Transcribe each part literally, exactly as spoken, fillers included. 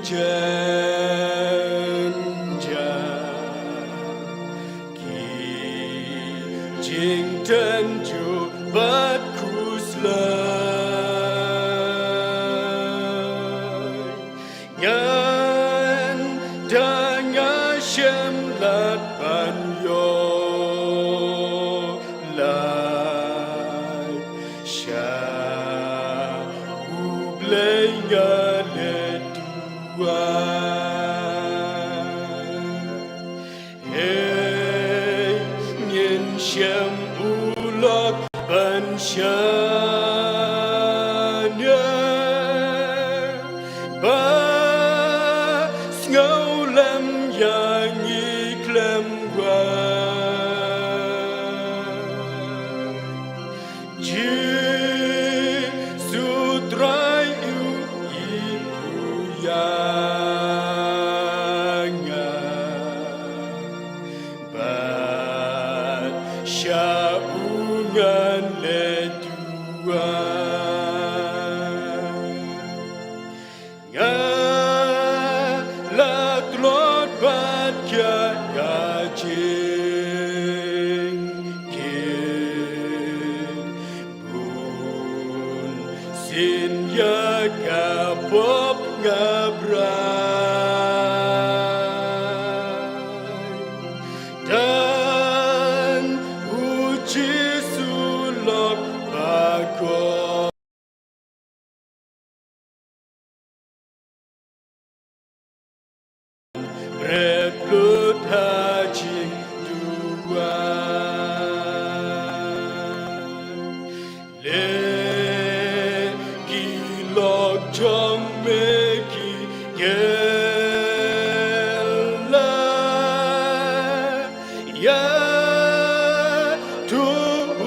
Jen ja ki jingtynjuh bad khuslai. Ngan da nga shem lad ban ïoh lad sha U Blei nga leh duwai. Hei ngin shem u lok ban shaniah ba sngewlem ïa ngi khlem wai. Jisu Trai u ïeit ïa nga, bad sha u ngan leh duwai. Nga la tlot bad ka ka jingkit, bun sien ïa ka pop nga brai. Tang u Jisu lok bakor. Bret lut ha jingduwai. Leh ki lok jong me ki kylla ïa tu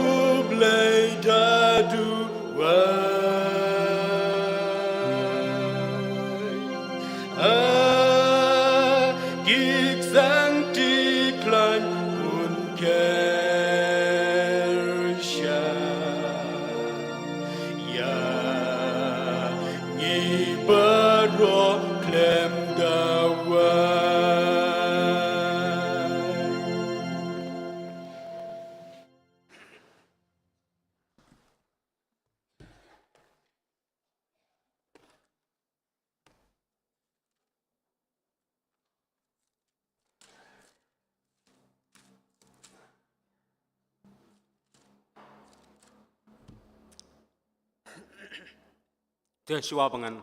U Blei da duwai. A ki ksang ti khlaiñ un kyrshan ïa ngi baroh khlem da wai. Te shuwa ba ngan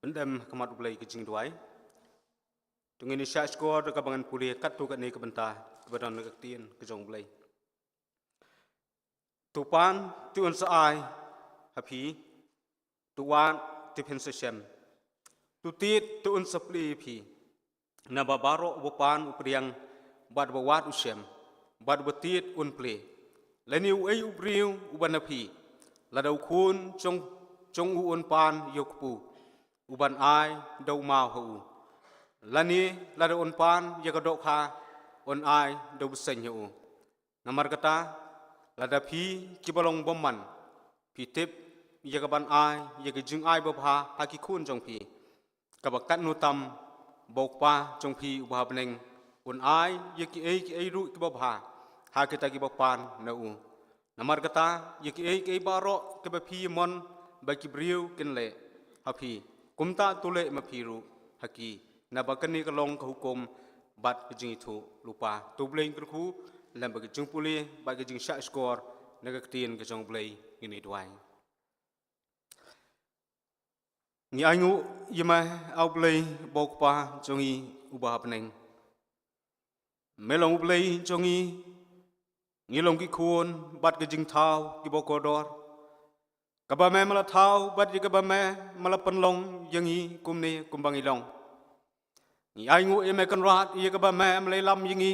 pyndem ha khmat U Blei ka jingduwai, to ngin ïa shah shkor da kaba ngan pule katto katne ka bynta kaba don ha ka ktien ka jong U Blei. To pan, to un sa ai ha phi, to wad, to phin sa shem, to tied, to un sa plie ïa phi. Naba baroh uba pan u pdiang bad uba wad u shem, bad uba tied un plie. Lane uei u briew uba na phi, lada u khun jong, jong u un pan ïa u kpu, u ban ai da u maw ha u? Lane lada un pan ïa ka dohkha, un ai da u bseiñ ha u? Namar kata, lada phi kiba long bymman phi tip ïa ka ban ai ïa ka jingai babha ha ki khun jong phi, kaba katno tam ba U Kpa jong phi uba ha bneng un ai ïa kiei kiei ruh kiba bha ha kita kiba pan na u. Namar kata, ïa kiei kiei baroh kiba phi mon ba ki briew kin leh ha phi, kumta to leh ma phi ruh ha ki. Naba kane ka long ka hukum bad ka jingithuhlypa. To U Blei un kyrkhu lem bad ka jingpule bad ka jingshah shkor na ka ktien ka jong U Blei. Ngin ïa duwai. Ngi ainguh ïa me, A U Blei, ba U Kpa jong ngi uba ha bneng. Me long U Blei jong ngi, ngi long ki khun bad ka jingthaw kiba kordor, kaba me me la thaw bad ïa kaba me me la pynlong ïa ngi kumne kumba ngi long. Ngi ainguh ïa me Kynrad ïa kaba me me la ïalam ïa ngi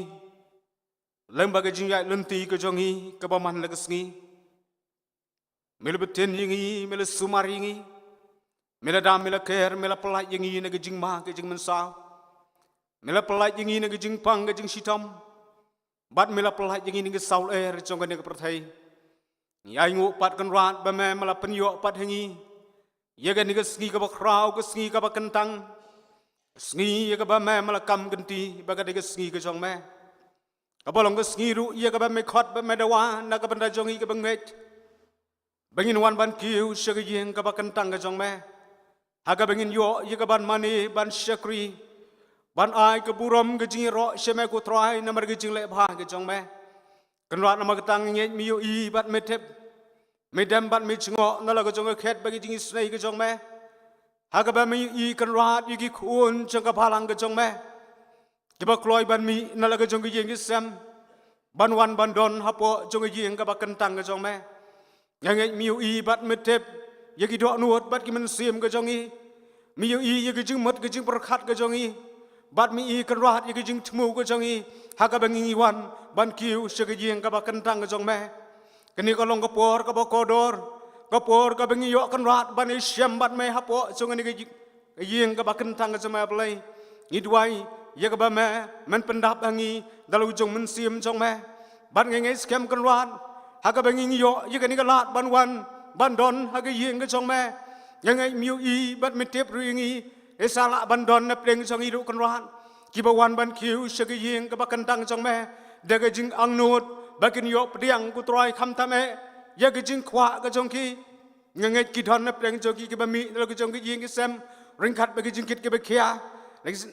lem bad ka jingïaid lynti ka jong ngi kaba man la ka sngi. Me la btin ïa ngi, me la sumar ïa ngi, me la dam, me la ker, me la pyllait ïa ngi na ka jingma ka jingmynsaw, me la pyllait ïa ngi na ka jingpang ka jingshitom, bad me la pyllait ïa ngi na ka saw lyer jong kane ka pyrthei. Ngi ainguh pat Kynrad ba me me la pynïoh pat ha ngi ïa kane ka sngi kaba khraw, ka sngi kaba kyntang, Sngi ïa kaba me me la kam kynti ba ka dei ka sngi ka jong me, kaba long ka sngi ruh ïa kaba me khot bad me dawa na ka bynta jong ngi kiba ngeit, ba ngin wan ban kiew sha ka ïing kaba kyntang ka jong me, ha kaba ngin ïoh ïa kaban mane ban shakri, ban ai ka burom ka jingïaroh sha me ko Trai namar ka jingleh bha ka jong me. Kynrad, namar kata nga ngeit me ïohi bad me tip, me dem bad me jngoh na la ka jong ka khet bad ka jingisynei ka jong me, ha kaba me ïohi Kynrad ïa ki khun jong ka balang ka jong me, kiba kloi ban mih na la ka jong ka ïing ka sem, ban wan ban don hapoh jong ka ïing kaba kyntang ka jong me. Nga ngeit me ïohi bad me tip ïa ki dohnud bad ki mynsiem ka jong ngi. Me ïohi ïa ki jingmut ki jingpyrkhat ka jong ngi, bad me ïohi Kynrad ïa ki jingthmu ka jong ngi, ha kaba ngi ngi wan ban kiew sha ka ïing kaba kyntang ka jong me. Kane ka long ka por kaba kordor, ka por kaba ngi ïoh Kynrad ban ïashem bad me hapoh jong kane ka ïing, ka ïing kaba kyntang ka jong me, A Blei. Ngi duwai ïa kaba me men pyndap ha ngi da la u jong u Mynsiem jong me, bad nga ngeit skhem Kynrad, ha kaba ngi ngi ïoh ïa kane ka lad ban wan ban don ha ka ïing ka jong me, nga ngeit me ïohi bad me tip ruh ïa ngi, ngi sa lah ban don na pdeng jong ngi ruh Kynrad, kiba wan ban kiew sha ka ïing kaba kyntang jong me da ka jingangnud ba kin ïoh pdiang, ko Trai, khamtam eh ïa ka jingkwah ka jong ki. Nga ngeit ki don na pdeng jong ki kiba mih na la ka jong ka ïing ka sem ryngkat bad ki jingkit kiba khia.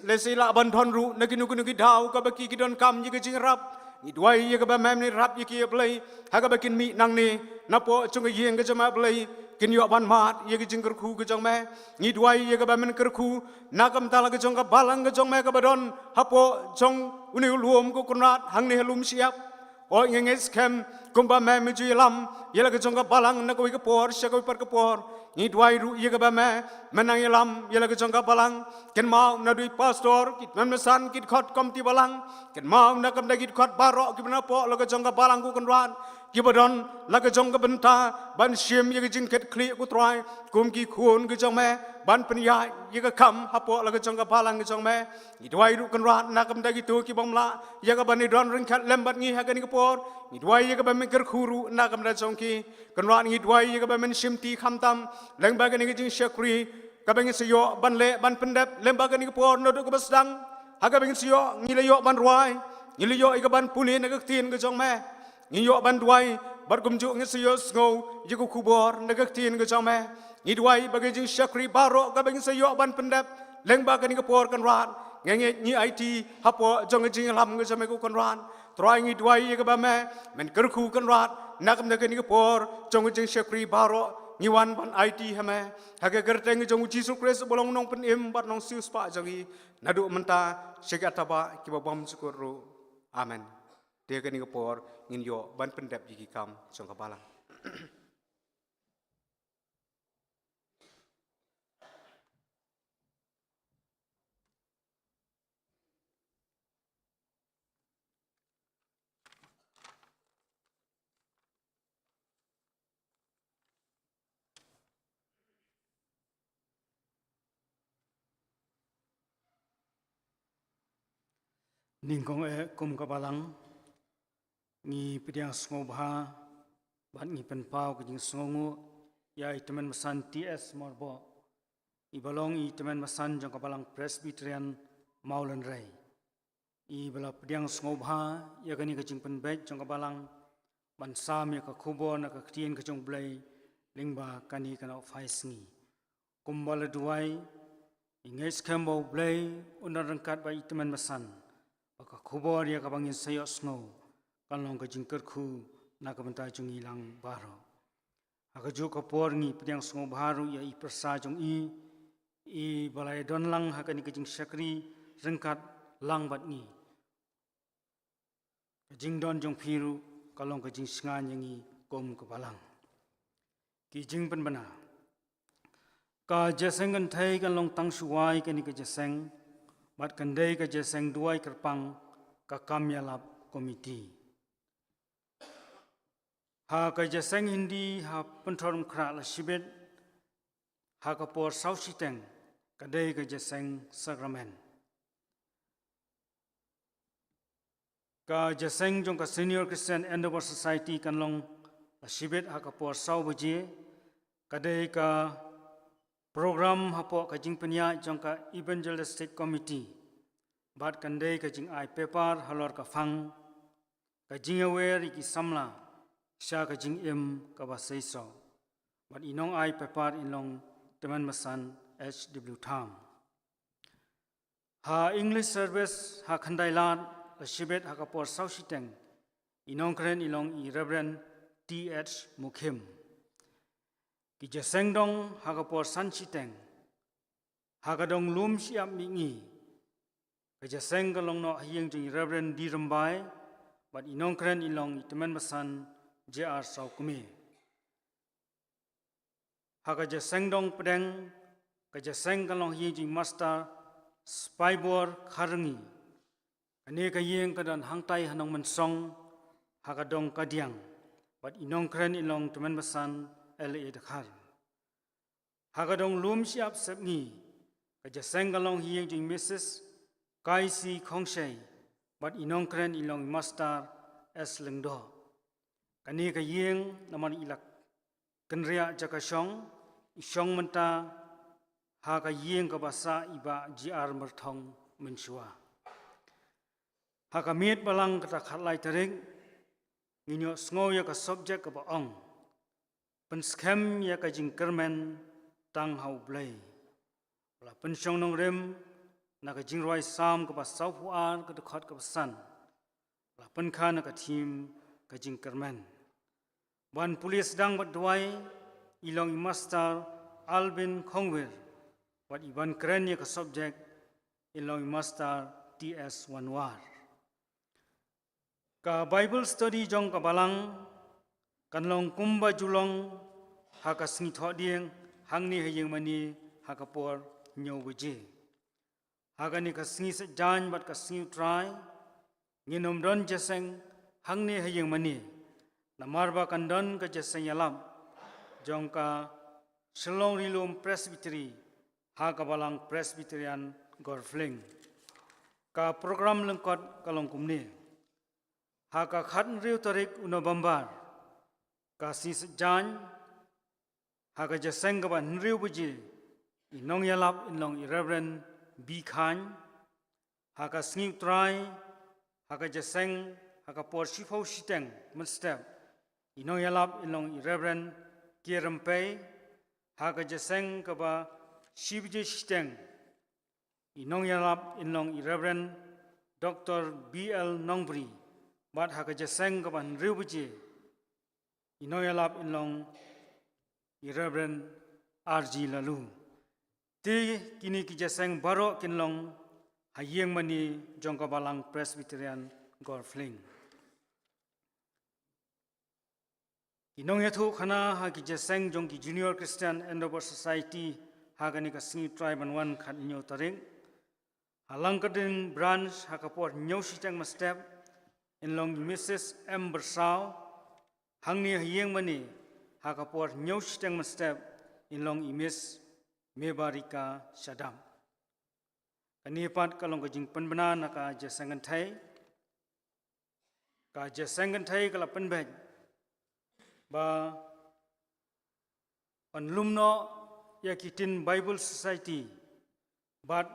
Lehse lah ban don ruh na kino kino ki daw kaba ki ki donkam ïa ka jingïarap. Ngi duwai ïa kaba me men ïarap ïa ki, A Blei, ha kaba kin mih nangne napoh jong ka ïing ka jong me, A Blei, kin ïoh ban mad ïa ka jingkyrkhu ka jong me. Ngi duwai ïa kaba men kyrkhu na ka bynta la ka jong ka balang ka jong me kaba don hapoh jong une u lum, ko Kynrad, hangne ha Lumshyiap. Oi, nga ngeit skhem kumba me me ju ïalam ïa la ka jong ka balang na kawei ka por sha kawei pat ka por, ngi duwai ruh ïa kaba me men nang ïalam ïa la ka jong ka balang, kynmaw naduh i pastor, ki tymmen basan, ki dkhot komiti balang, kynmaw na ka bynta ki dkhot baroh kiba napoh la ka jong ka balang, ko Kynrad, kiba don la ka jong ka bynta ban shim ïa ka jingkitkhlieh, ko Trai, kum ki khun ka jong me, ban pynïaid ïa ka kam hapoh la ka jong ka balang ka jong me. Ngi duwai ruh Kynrad na ka bynta kito ki bym lah ïa kaban ïadon ryngkat lem bad ngi ha kane ka por. Ngi duwai ïa kaba men kyrkhu ruh na ka bynta jong ki. Kynrad, ngi duwai ïa kaba men shimti khamtam lyngba kane ka jingshakri kaba ngin sa ïoh ban leh ban pyndep lyngba kane ka por naduh kaba sdang, ha kaba ngin sa ïoh, ngi la ïoh ban rwai, ngi la ïoh ïa kaban pule na ka Ktien ka jong me. Ngi ïoh ban duwai bad kumjuh ngi sa ïohsngew ïa ka khubor na ka Ktien ka jong me. Ngi duwai ba ka jingshakri baroh kaba ngi sa ïoh ban pyndep lyngba kane ka por, Kynrad, nga ngeit ngi aiti hapoh jong ka jingïalam ka jong me, ko Kynrad. Trai, ngi duwai ïa kaba me men kyrkhu, Kynrad, na ka bynta kane ka por jong ka jingshakri baroh ngi wan ban aiti ha me, ha ka kyrteng jong u Jisu Khrist uba long u Nongpynim bad Nongsiewspah jong ngi, naduh mynta sha ki artaba kiba bymjukut ruh. Amen. Te ha kane ka por ngin ïoh ban pyndep ïa ki kam jong ka balang. Nyngkong eh kum ka balang, ngi pdiang sngewbha bad ngi pynpaw ka jingsngewnguh ïa i Tymmen Basan T S Morboh, iba long i Tymmen Basan jong ka Balang Presbyterian Mawlynrei, iba la pdiang sngewbha ïa kane ka jingpynbeit jong ka balang ban sam ïa ka khubor na ka Ktien ka jong U Blei lyngba kane ka nohphai sngi. Kumba la duwai, ngi ngeit skhem ba U Blei un don ryngkat bad i Tymmen Basan, ba ka khubor ïa kaba ngin sa ïohsngew kan long ka jingkyrkhu na ka bynta jong ngi lang baroh. Ha kajuh ka por ngi pdiang sngewbha ruh ïa i pyrsa jong i, iba la ïadon lang ha kane ka jingshakri ryngkat lang bad ngi. Ka jingdon jong phi ruh ka long ka jingshngaiñ ïa ngi kum ka balang. Ki jingpynbna. Ka jingïaseng kynthei kan long tang shuwa ïa kane ka jingïaseng, bad kan dei ka jingïaseng duwai kyrpang ka kam ïalap komiti. Ha ka jingïaseng Hindi ha Pynthorumkhrah la shibit ha ka por saw shiteng, ka dei ka jingïaseng sakramen. Ka jingïaseng jong ka Senior Christian Endeavour Society kan long la shibit ha ka por saw baje, ka dei ka Program hapoh ka jingpynïaid jong ka Evangelistic Committee bad kan dei ka jingai pepar halor ka phang, ka jingïawer ïa ki samla sha ka jingim kaba seisoh. Bad i nongai pepar in long Tymmen Basan H W Tham. Ha English service ha khyndai lad, la shibit ha ka por saw shiteng, i nongkren i long i Reverend T H Mukhim. Ki jingïaseng dong ha ka por san shiteng, ha ka dong lum shyiap mihngi, ka jingïaseng ka long noh ha ïing jong i Reverend D Rymbai, bad i nongkren i long i Tymmen Basan J R Sawkmie. Ha ka jingïaseng dong pdeng, ka jingïaseng ka long ha ïing jong i Master Spaibor Kharngi. Kane ka ïing ka don hangtai ha Nongmynsong, ha ka dong Kadiang, bad i nongkren i long Tymmen Basan L A Dkhar. Ha ka dong lum shyiap sepngi, ka jingïaseng ka long ha ïing jong i Missus Kaisi Khongshei, bad i nongkren i long i Master S Lyngdoh. Kane ka ïing namar i la kynriah jaka shong, i shong mynta ha ka ïing kaba sah i Bah G R Myrthong mynshuwa. Ha ka miet balang kata khatlai tarik, ngin ïohsngew ïa ka subject kaba ong, Pynskhem ïa ka jingkyrmen tang ha U Blei. La pynshong nongrim na ka jingrwai Salm kaba sawphew ar, ka dkhot kaba san. La pynkha na ka theme ka jingkyrmen. Ban pule sdang bad duwai i long i Master Alvin Khongwir, bad i ban kren ïa ka subject i long i Master T S Wanwar. Ka Bible study jong ka balang kan long kumba ju long ha ka sngi Thohdieng hangne ha ïing mane ha ka por hynñiew baje. Ha kane ka sngi Saitjaiñ bad ka sngi U Trai, ngin ym don jingïaseng hangne ha ïing mane, namar ba kan don ka jingïaseng ïalap jong ka Shillong Ri-lum Presbytery ha ka balang Presbyterian Gorfling. Ka program lyngkot ka long kumne. Ha ka khathynriew tarik u November, ka sngi Saitjaiñ, ha ka jingïaseng kaba hynriew baje, i nongïalap in long i Reverend B Khan. Ha ka sngi U Trai, ha ka jingïaseng, ha ka por shiphew shiteng mynstep, i nongïalap in long i Reverend K Rympei. Ha ka jingïaseng kaba shi baje shiteng, i nongïalap in long i Reverend Doctor B L Nongbri. Bad ha ka jingïaseng kaba hynriew baje, i nongïalap in long i Reverend R G Laloo. Te kine ki jingïaseng baroh kin long ha ïing mane jong ka balang Presbyterian Gorfling. Ki nongïathuhkhana ha ki jingïaseng jong ki Junior Christian Endeavour Society ha kane ka sngi U Trai ban wan khathynñiew tarik. Ha Langkyrding Branch ha ka por hynñiew shiteng mynstep, in long i Missus M Byrsaw. Hangne ha ïing mane, ha ka por hynñiew shiteng mynstep, in long i Miss Mebarika Shadap. Kane pat ka long ka jingpynbna na ka jingïaseng kynthei. Ka jingïaseng kynthei ka la pynbeit ba ban lum noh ïa ki ktien Bible Society. Bad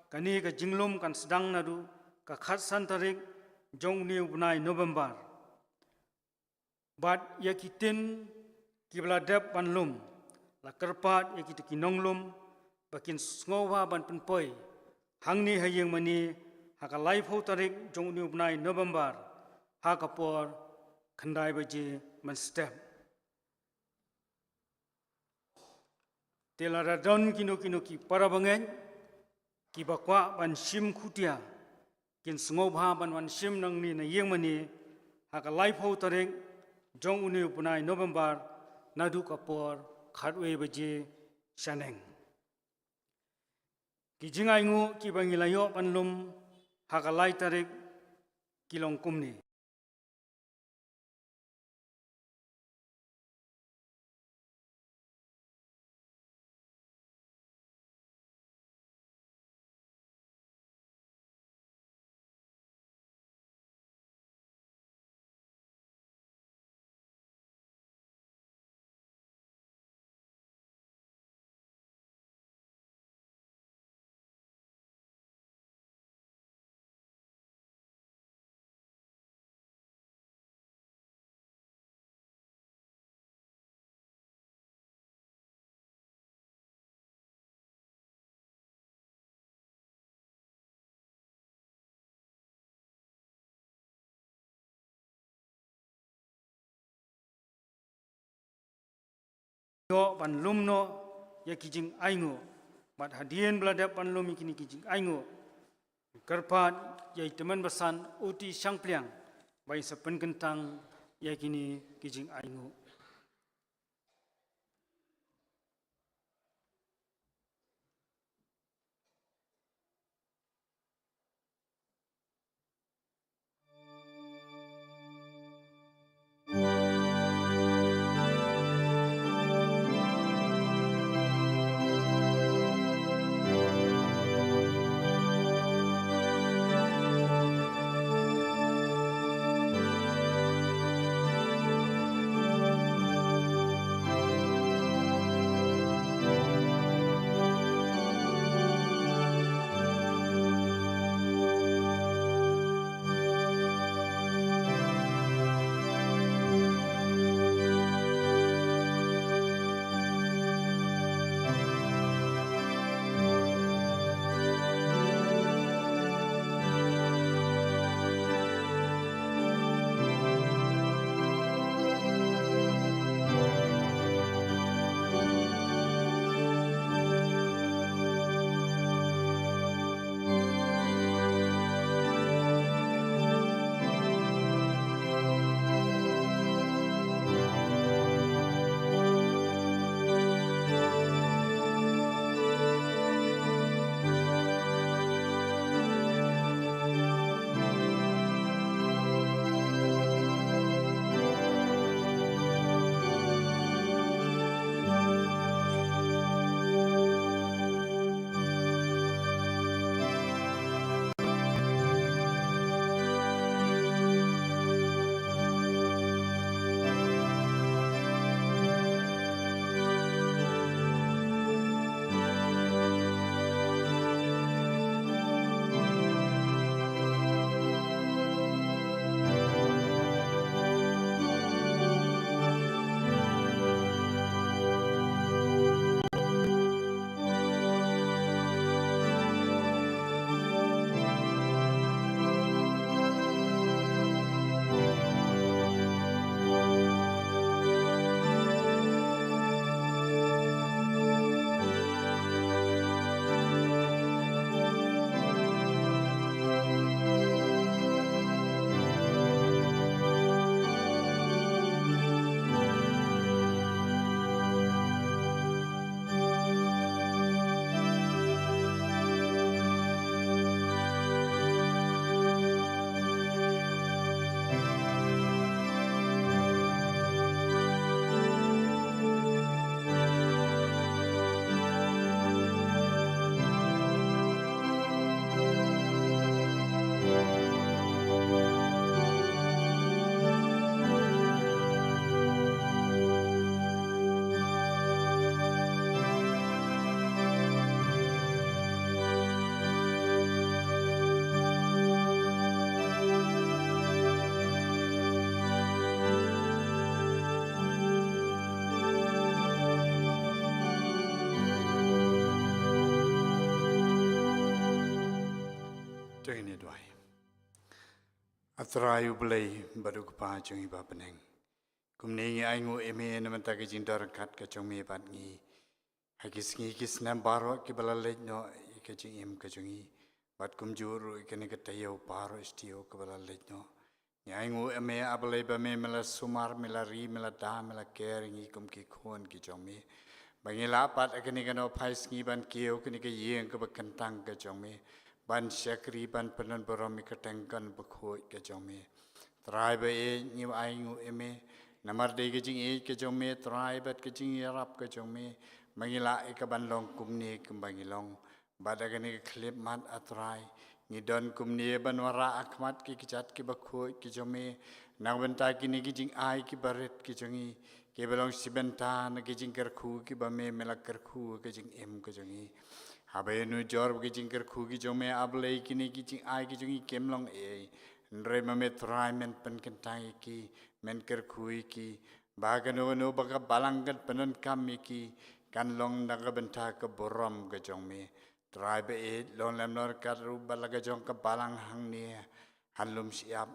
kane ka jinglum kan sdang naduh ka khatsan tarik jong une u bnai November. Bad ïa ki ktien kiba la dep ban lum, la kyrpad ïa kito ki nonglum ba kin sngewbha ban pynpoi hangne ha ïing mane ha ka laiphew tarik jong une u bnai November, ha ka por khyndai baje mynstep. Te lada don kino kino ki para bangeit kiba kwah ban shim khutia, kin sngewbha ban wan shim nangne na ïing mane ha ka laiphew tarik jong une u bnai November, naduh ka por khatwei baje shaneng. Ki jingainguh kiba ngi la ïoh ban lum ha ka lai tarik ki long kumne. ïoh ban lum noh ïa ki jingainguh. Bad hadien ba la dep ban lum ïa kine ki jingainguh, kyrpad ïa i tymmen basan U T Shangpliang ba in sa pynkyntang ïa kine ki jingainguh. To ngin ïa duwai. A Trai U Blei bad U Kpa jong ngi ba ha bneng, kumne ngi ainguh ïa me na bynta ka jingdon ryngkat ka jong me bad ngi ha ki sngi ki snem baroh kiba la leit noh ïa ka jingim ka jong ngi, bad kumjuh ruh ïa kane ka taïew baroh shi taïew kaba la leit noh. Ngi ainguh ïa me A Blei ba me, me la sumar, me la ri, me la da, me la ker ïa ngi kum ki khun ki jong me, ba ngi lah pat ha kane ka nongphai sngi ban kiew ha kane ka ïing kaba kyntang ka jong me, ban shakri, ban pyndonburom ïa ka kyrteng kaba khuid ka jong me. Trai ba ïeit, ngi ainguh ïa me namar dei ka jingïeit ka jong me Trai bad ka jingïarap ka jong me ba ngi lah ïa ka ban long kumne kumba ngi long. Bad ha kane ka khyllipmat, A Trai, ngi don kumne ban wanrah ha khmat ki kjat kiba khuid ki jong me na ka bynta kine ki jingai kiba rit ki jong ngi, kiba long shi bynta na ki jingkyrkhu kiba me, me la kyrkhu ha ka jingim ka jong ngi. Haba ïanujor bad ki jingkyrkhu ki jong me, A Blei, kine ki jingai ki jong ngi kim long ei ei, hynrei ma me Trai men pynkyntang ïa ki, men kyrkhu ïa ki, ba kano kano ba ka balang kan pyndonkam ïa ki kan long na ka bynta ka burom ka jong me. Trai ba ïeit, long lem noh ryngkat ruh bad la ka jong ka balang hangne ha lum shyiap,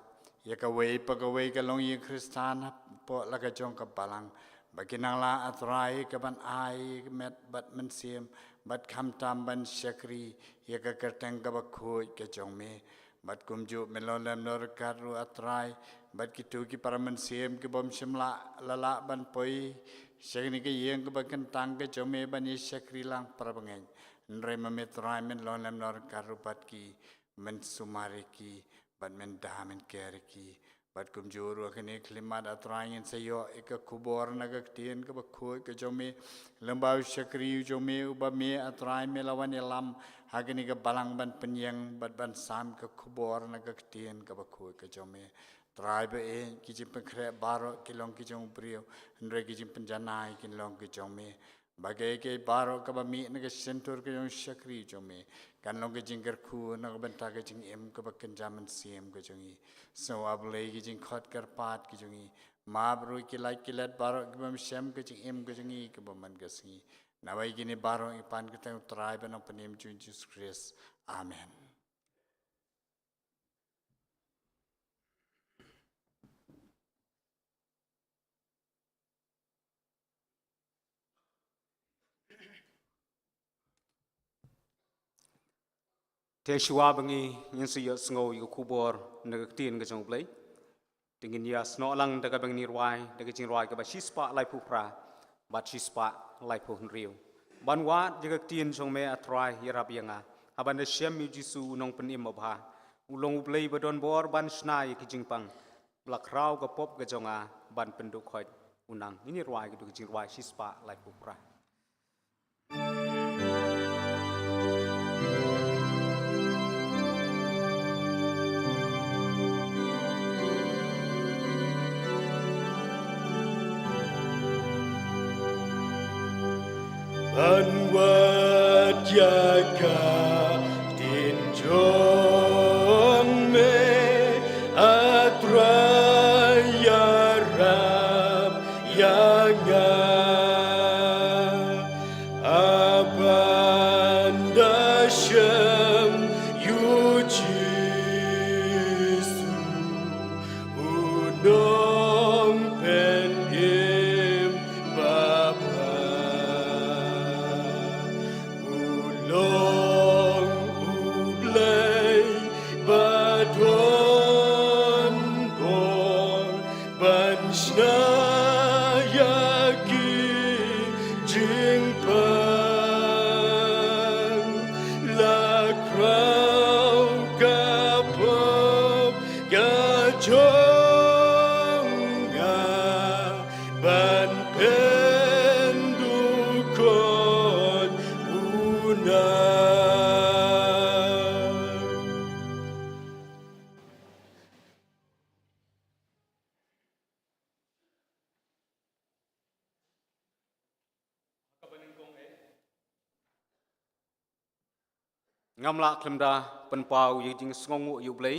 ïa kawei pa kawei ka longïing Khristan hapoh la ka jong ka balang, ba kin nang lah, A Trai, ka ban ai met bad mynsiem bad khamtam ban shakri ïa ka kyrteng kaba khuid ka jong me. Bad kumjuh men longdem longryngkat ruh, A Trai, bad kito ki para mynsiem ki bym shym la lah ban poi sha kane ka ïing kaba kyntang ka jong me ban ïa shakri lang para bangeit. Hynrei ma me, Trai, men longdem longryngkat ruh bad ki, men sumar ïa ki bad men da men ker ïa ki. Bad kumjuh ruh ha kane ka khyllipmat, A Trai, ngin sa ïoh ïa ka khubor na ka ktien kaba khuid ka jong me. Lyngba u shakri u jong me uba me, A Trai, me la wan ïalam ha kane ka balang ban pynïeng bad ban sam ka khubor na ka ktien kaba khuid ka jong me. Trai, ba ïeit, ki jingpynkhreh baroh ki long ki jong u briew, hynrei ki jingpynjanai kin long ki jong me. Ba kaei kaei baroh kaba mih na ka shyntur ka jong u shakri jong me kan long ka jingkyrkhu na ka bynta ka jingim kaba kynja mynsiem ka jong ngi. Sngew, A Blei, ki jingkhot kyrpad ki jong ngi. Map ruh ki lait ki let baroh kiba ym shem ka jingim ka jong ngi kaba man ka sngi. Naba ïa kine baroh ngi pan ha ka kyrteng u Trai bad u Nongpynim jong ngi, Jisu Khrist. Amen. Te shuwa ba ngi, ngin sa ïohsngew ïa ka khubor na ka ktien ka jong U Blei, te ngin ïa snoh lang da kaba ngin ïa rwai da ka jingrwai kaba shispah laiphew phra bad shispah laiphew hynriew. Ban wad ïa ka ktien jong me, A Trai, ïarap ïa nga. Haba nga shem ïa u Jisu, u Nongpynim babha, u long U Blei ba don bor ban shna ïa ki jingpang. La khraw ka pop ka jong nga ban pynduh khoit u nang. Ngin ïa rwai ka, da ka jingrwai shispah laiphew phra. Ban wad ïa ka ktien jong me, A Trai, ïarap ïa nga. Haba nga shem ïa u Jisu, u Nongpynim babha, u long U Blei ba don bor ban shna ïa ki jingpang. La khraw ka pop ka jong nga ban pynduh khoit u nang. Ngam lah khlem da pynpaw ïa ka jingsngewnguh ïa U Blei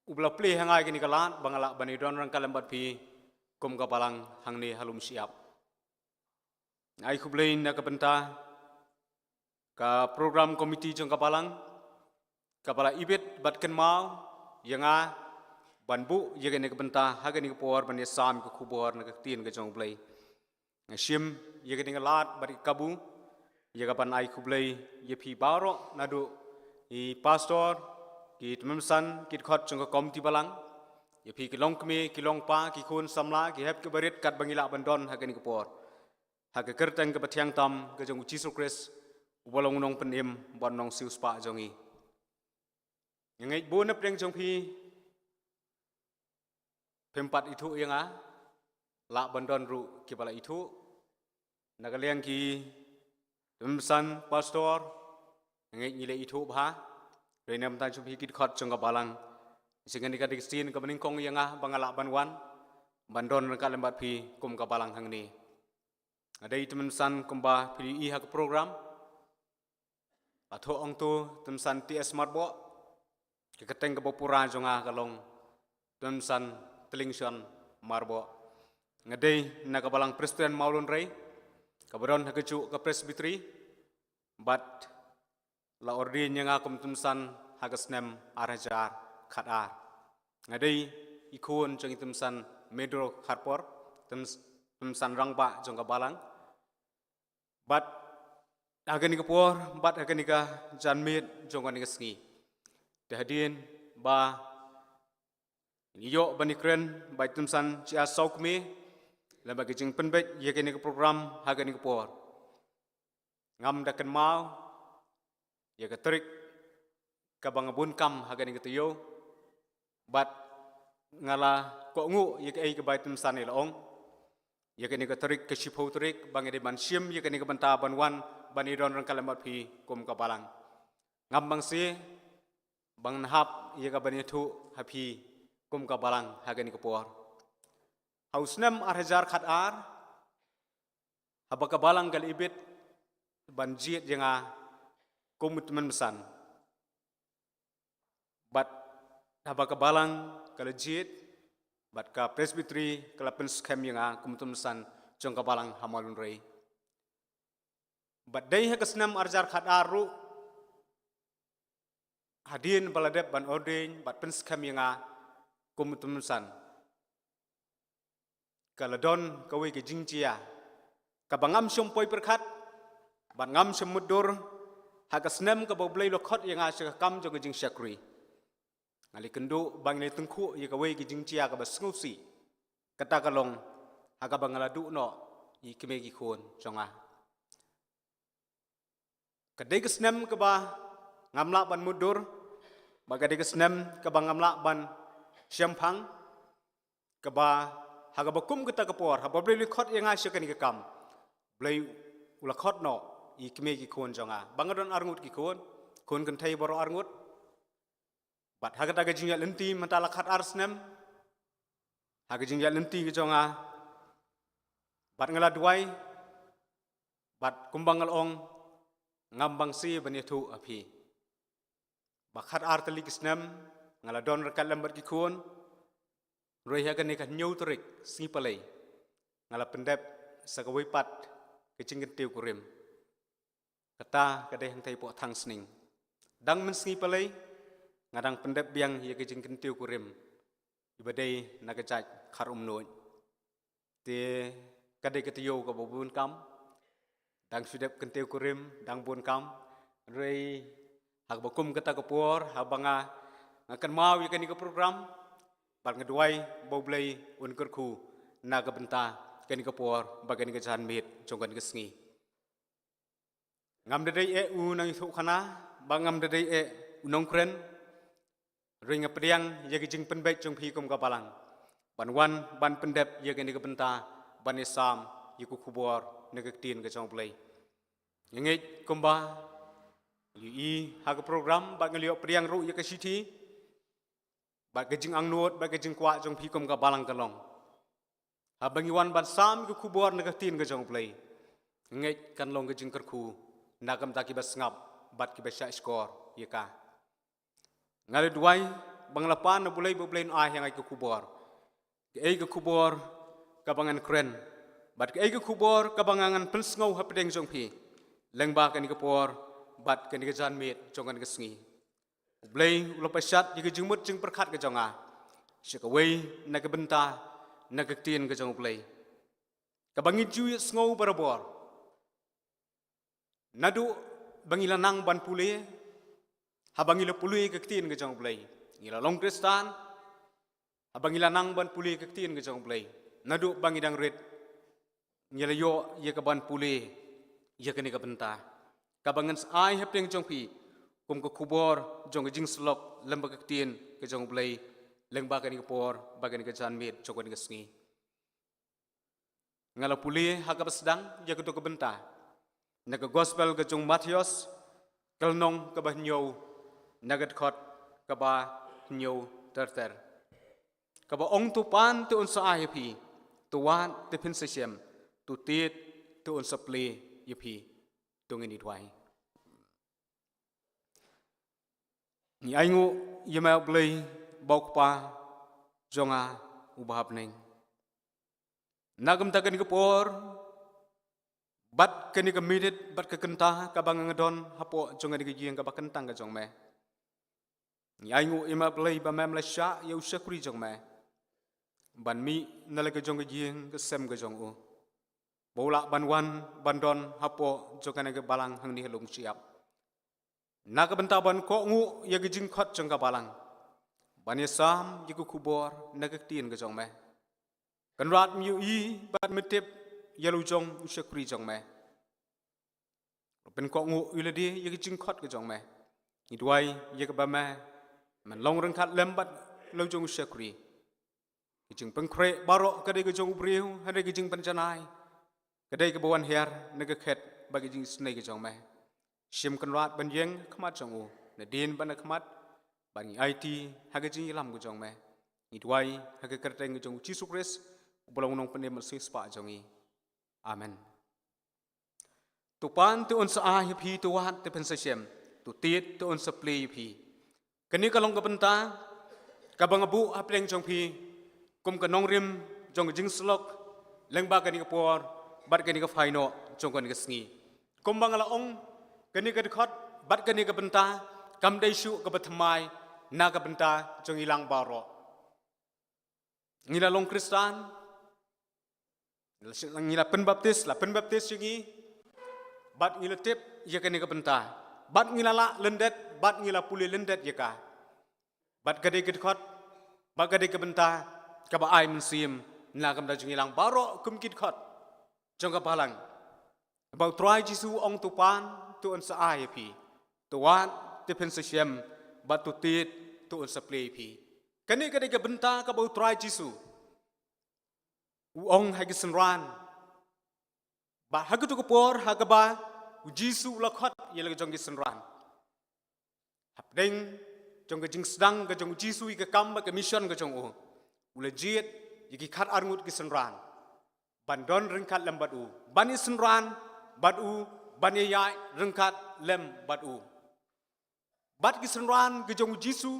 uba la plie ha nga ïa kane ka lad ba nga lah ban ïadon ryngkat lem bad phi kum ka balang hangne ha lum shyiap. Ai khublei na ka bynta ka program committee jong ka balang, kaba la ibit bad kynmaw ïa nga ban buh ïa kane ka bynta ha kane ka por ban ïasam ka khubor na ka ktien ka jong U Blei. Nga shim ïa kane ka lad bad ka kabu ïa ka ban ai khublei ïa phi baroh, naduh i pastor, ki tymmen basan, ki dkhot jong ka komiti balang, ïa phi ki longkmie, ki longpa, ki khun samla, ki hep ki barit, katba ngi lah ban don ha kane ka por. Ha ka kyrteng kaba thiang tam ka jong U Jisu Khrist, uba long u Nongpynim bad u Nongsiewspah jong ngi. Nga ngeit bun na pdeng jong phi, phim pat ithuh ïa nga, lah ban don ruh kiba la ithuh. Na ka liang ki tymmen basan, pastor, nga ngeit ngi la ithuh bha. Hynrei na ka bynta jong phi ki dkhot jong ka balang, shisien kane ka dei ka sien kaba nyngkong ïa nga ba nga lah ban wan ban don ryngkat lem bad phi kum ka balang hangne. Nga dei tymmen basan, kumba phi ïohi ha ka program, la thoh hangto tymmen basan T S Marbok. Ka kyrteng kaba pura jong nga ka long tymmen basan Tyllingshon Marbok. Nga dei na ka balang Presbyterian Mawlynrei kaba don ha kajuh ka Presbytery, bad la ordain ïa nga kum tymmen basan ha ka snem ar hajar khatar. Nga dei i khun jong i tymmen basan Medro Kharpor, tymmen bas-, Kmie san rangbah jong ka balang. Bad ha kane ka por, bad ha kane ka janmiet jong kane ka sngi, te hadien ba ngi ïoh ban ïakren bad i Kmie san jia saw kmie, lem bad ka jingpynbeit ïa kane ka program ha kane ka por, ngam da kynmaw ïa ka tarik kaba nga bun kam ha kane ka taïew. Bad nga la kohnguh ïa kaei kaba i Kmie san i la ong, ïa kane ka tarik, ka shiphew tarik, ba nga dei ban shim ïa kane ka bynta ban wan ban ïadon ryngkat lem bad phi kum ka balang. Ngam bang shu ban hap ïa ka ban ïathuh ha phi kum ka balang ha kane ka por. Ha u snem ar hajar khat ar, haba ka balang ka la ibit ban jied ïa nga kum u tymmen basan, bad haba ka balang ka la jied, bad ka Presbytery ka la pynskhem ïa nga kum u tymmen basan jong ka balang ha Mawlynrei. Bad dei ha ka snem ar hajar khat ar ruh, hadien ba la dep ban ordain bad pynskhem ïa nga kum u tymmen basan, ka la don kawei ka jingjia kaba ngam shym poi pyrkhat bad ngam shym mutdur. Ha ka snem kaba U Blei u la khot ïa nga sha ka kam jong ka jingshakri, nga la ïakynduh ba ngi la ïatyngkhuh ïa kawei ka jingjia kaba sngewsih. Kata ka long ha kaba nga la duh noh ïa ki kmie ki khun jong nga. Ka dei ka snem kaba ngam lah ban mutdur, bad ka dei ka snem kaba ngam lah ban shemphang, kaba ha kaba kum kata ka por, haba U Blei u la khot ïa nga sha kane ka kam, U Blei u la khot noh ïa ki kmie ki khun jong nga. Ba nga don arngut ki khun, khun kynthei baroh arngut. Bad ha kata ka jingïaid lynti mynta la khat ar snem ha ka jingïaid lynti ka jong nga, bad nga la duwai, bad kumba nga la ong, ngam bang shu ban ïathuh ha phi ba khat ar tylli ki snem nga la don ryngkat lem bad ki khun. Hynrei ha kane ka hynñiew tarik Sngi Palei, nga la pyndep sa kawei pat ka jingkyntiew kurim. Kata ka dei hangtei hapoh thang sning. Dang mynsngi Palei, nga dang pyndep biang ïa ka jingkyntiew kurim iba dei na ka jait Khar Umnuid. Te ka dei ka taïew kaba bun kam, dang shu dep kyntiew kurim, dang bun kam. Hynrei ha kaba kum kata ka por, haba nga, nga kynmaw ïa kane ka program, bad nga duwai ba U Blei un kyrkhu na ka bynta kane ka por bad kane ka janmiet jong kane ka sngi. Ngam da dei eh u nongïathuhkhana, bad ngam da dei eh u nongkren. Hynrei nga pdiang ïa ka jingpynbeit jong phi kum ka balang ban wan ban pyndep ïa kane ka bynta, ban ïasam ïa ka khubor na ka ktien ka jong U Blei. Nga ngeit kumba ngi la ïohi ha ka program, bad ngi la ïoh pdiang ruh ïa ka shithi, bad ka jingangnud bad ka jingkwah jong phi kum ka balang ka long, haba ngi wan ban sam ïa ka khubor na ka ktien ka jong U Blei, nga ngeit kan long ka jingkyrkhu na ka bynta kiba sngap bad kiba shahshkor ïa ka. Nga la duwai ba nga la pan na U Blei, ba U Blei un ai ha nga ïa ka khubor, kaei ka khubor kaba ngan kren, bad kaei ka khubor kaba nga ngan pynsngew hapdeng jong phi lyngba kane ka por bad kane ka janmiet jong kane ka sngi. U Blei u la pynshad ïa ka jingmut jingpyrkhat ka jong nga sha kawei na ka bynta na ka ktien ka jong U Blei, kaba ngi ju ïohsngew barabor. Naduh ba ngi la nang ban pule, haba ngi la pule ka ktien ka jong U Blei, ngi la long Khristan. Haba ngi la nang ban pule ka ktien ka jong U Blei, naduh ba ngi dang rit, ngi la ïoh ïa ka ban pule ïa kane ka bynta, kaba ngan sa ai hapdeng jong phi kum ka khubor jong ka jingsyllok lem bad ka ktien ka jong U Blei lyngba kane ka por bad kane ka janmiet jong kane ka sngi. Nga la pule ha kaba sdang ïa kato ka bynta na ka Gospel ka jong u Mathaios, ka lynnong kaba hynñiew, na ka dkhot kaba hynñiew ter ter, kaba ong: To pan, te un sa ai ïa phi; to wad, te phin sa shem; to tied, te un sa plie ïa phi. To ngin ïa duwai. Ngi ainguh ïa me, U Blei uba U Kpa jong nga uba ha bneng. Na ka bynta kane ka por bad kane ka minit bad ka kynta kaba nga don hapoh jong kane ka ïing kaba kyntang ka jong me, ngi ainguh ïa me, U Blei, ba mem la shah ïa u shakri jong me ban mih na la ka jong ka ïing ka sem ka jong u. ba u lah ban wan ban don hapoh jong kane ka balang hangne ha Lumshyiap. Na ka bynta ban kohnguh ïa ka jingkhot jong ka balang, ban ïasam ïa ka khubor na ka ktien ka jong me. Kynrad, me ïohi bad me tip ïa la u jong u shakri jong me. Pynkohnguh ïa lade ïa ka jingkhot ka jong me. Ngi duwai ïa kaba me, men long ryngkat lem bad la u jong u shakri. Ka jingpynkhreh baroh ka dei ka jong u briew, hynrei ka jingpynjanai ka dei kaba wan hiar na ka khet bad ka jingisynei ka jong me. Shim Kynrad ban ïeng ha khmat jong u, nadien bad na khmat, bad ngi aiti ha ka jingïalam ka jong me. Ngi duwai ha ka kyrteng ka jong u Jisu Khrist, uba long u Nongpynim bad u Siewspah jong ngi. Amen. To pan te un sa ai ïa phi, to wad te phin sa shem, to tied te un sa plie ïa phi. Kane ka long ka bynta kaba nga buh hapdeng jong phi kum ka nongrim jong ka jingsyllok lyngba kane ka por bad kane ka phainok jong kane ka sngi. Kumba nga la ong, kane ka dkhot bad kane ka bynta kam dei shuh kaba thymmai na ka bynta jong ngi lang baroh. Ngi la long Khristan, ngi la pynbaptis, la pynbaptis ïa ngi, bad ngi la tip ïa kane ka bynta, bad ngi la lah lyndet, bad ngi la pule lyndet ïa ka. Bad ka dei ka dkhot, bad ka dei ka bynta kaba ai mynsiem na ka bynta jong ngi lang baroh kum ki dkhot jong ka balang. Ba u Trai Jisu u ong, to pan te un sa ai ïa phi, to wad te phin sa shem, bad to tied te un sa plie ïa phi. Kane ka dei ka bynta kaba u Trai Jisu u ong ha ki synran. Bad ha katu ka por ha kaba u Jisu u la khot ïa la ka jong ki synran, hapdeng jong ka jingsdang ka jong u Jisu ïa ka kam bad ka mission ka jong u, u la jied ïa ki khatar ngut ki synran ban don ryngkat lem bad u, ban ïasynran bad u, ban ïaïaid ryngkat lem bad u. Bad ki synran ki jong u Jisu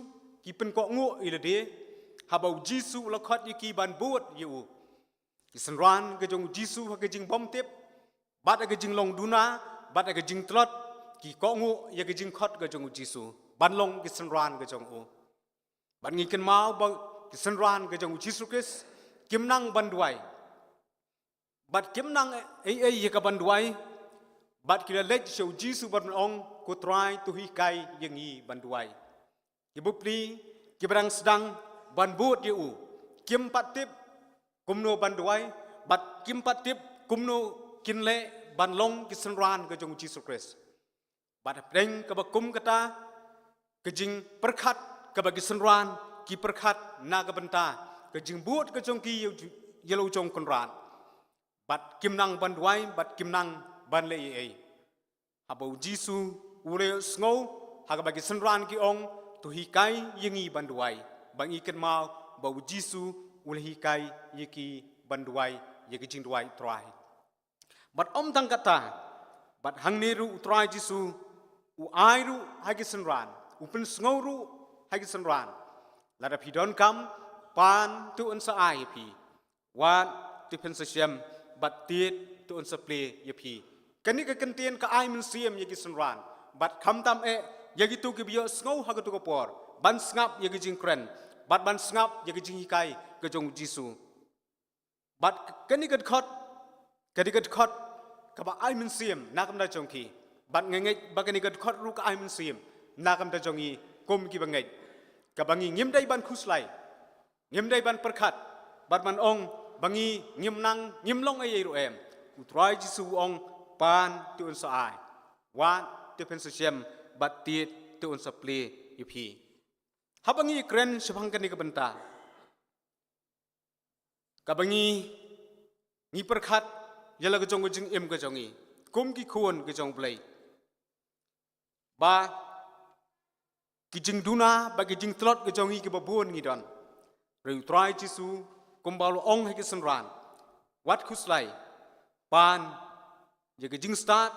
ki pynkohnguh ïa lade haba u Jisu u la khot ïa ki ban bud ïa u. Ki synran ki jong u Jisu ha ka jingbymtip, bad ha ka jinglong duna, bad ha ka jingtlot, ki kohnguh ïa ka jingkhot ka jong u Jisu ban long ki synran ki jong u. Bad ngi kynmaw ba ki synran ki jong u Jisu Khrist kim nang ban duwai, bad kim nang ei ei ïa ka ban duwai, bad ki la leit sha u Jisu ban ong, ko Trai, to hikai ïa ngi ban duwai. Ki bapli, kiba dang sdang ban bud ïa u, kim pat tip kumno ban duwai, bad kim pat tip kumno kin leh ban long ki synran ki jong u Jisu Khrist. Bad hapdeng kaba kum kata ka jingpyrkhat kaba ki synran ki pyrkhat na ka bynta ka jingbud ka jong ki ïa u, ïa la u jong u Kynrad, bad kim nang ban duwai, bad kim nang ban leh ei ei. Haba u Jisu u la ïohsngew ha kaba ki synran ki ong, to hikai ïa ngi ban duwai, ba ngi kynmaw ba u Jisu u la hikai ïa ki ban duwai ïa ka jingduwai u Trai. Bad ym tang kata, bad hangne ruh u Trai Jisu u ai ruh ha ki synran, u pynsngew ruh ha ki synran, lada phi donkam, pan te un sa ai ïa phi, wad te phin sa shem, bad tied te un sa plie ïa phi. Kane ka kyntien ka ai mynsiem ïa ki synran, bad khamtam eh ïa kito kiba ïohsngew ha katu ka por, ban sngap ïa ka jingkren, bad ban sngap ïa ka jinghikai ka jong u Jisu. Bad kane ka dkhot, kane ka dkhot kaba ai mynsiem na ka bynta jong ki. Bad nga ngeit ba kane ka dkhot ruh ka ai mynsiem na ka bynta jong ngi kum kiba ngeit, kaba ngi ngim dei ban khuslai, ngim dei ban pyrkhat, bad ban ong ba ngi ngim nang, ngim long ei ei ruh em. U Trai Jisu u ong, pan te un sa ai, wad te phin sa shem, bad tied te un sa plie ïa phi. Haba ngi kren shaphang kane ka bynta, kaba ngi, ngi pyrkhat ïa la ka jong ka jingim ka jong ngi kum ki khun ka jong u Blei, ba ki jingduna bad ki jingtlot ka jong ngi kiba bun ngi don. Hynrei u Trai Jisu kumba u la ong ha ki synran, wat khuslai, pan ïa ka jingstad,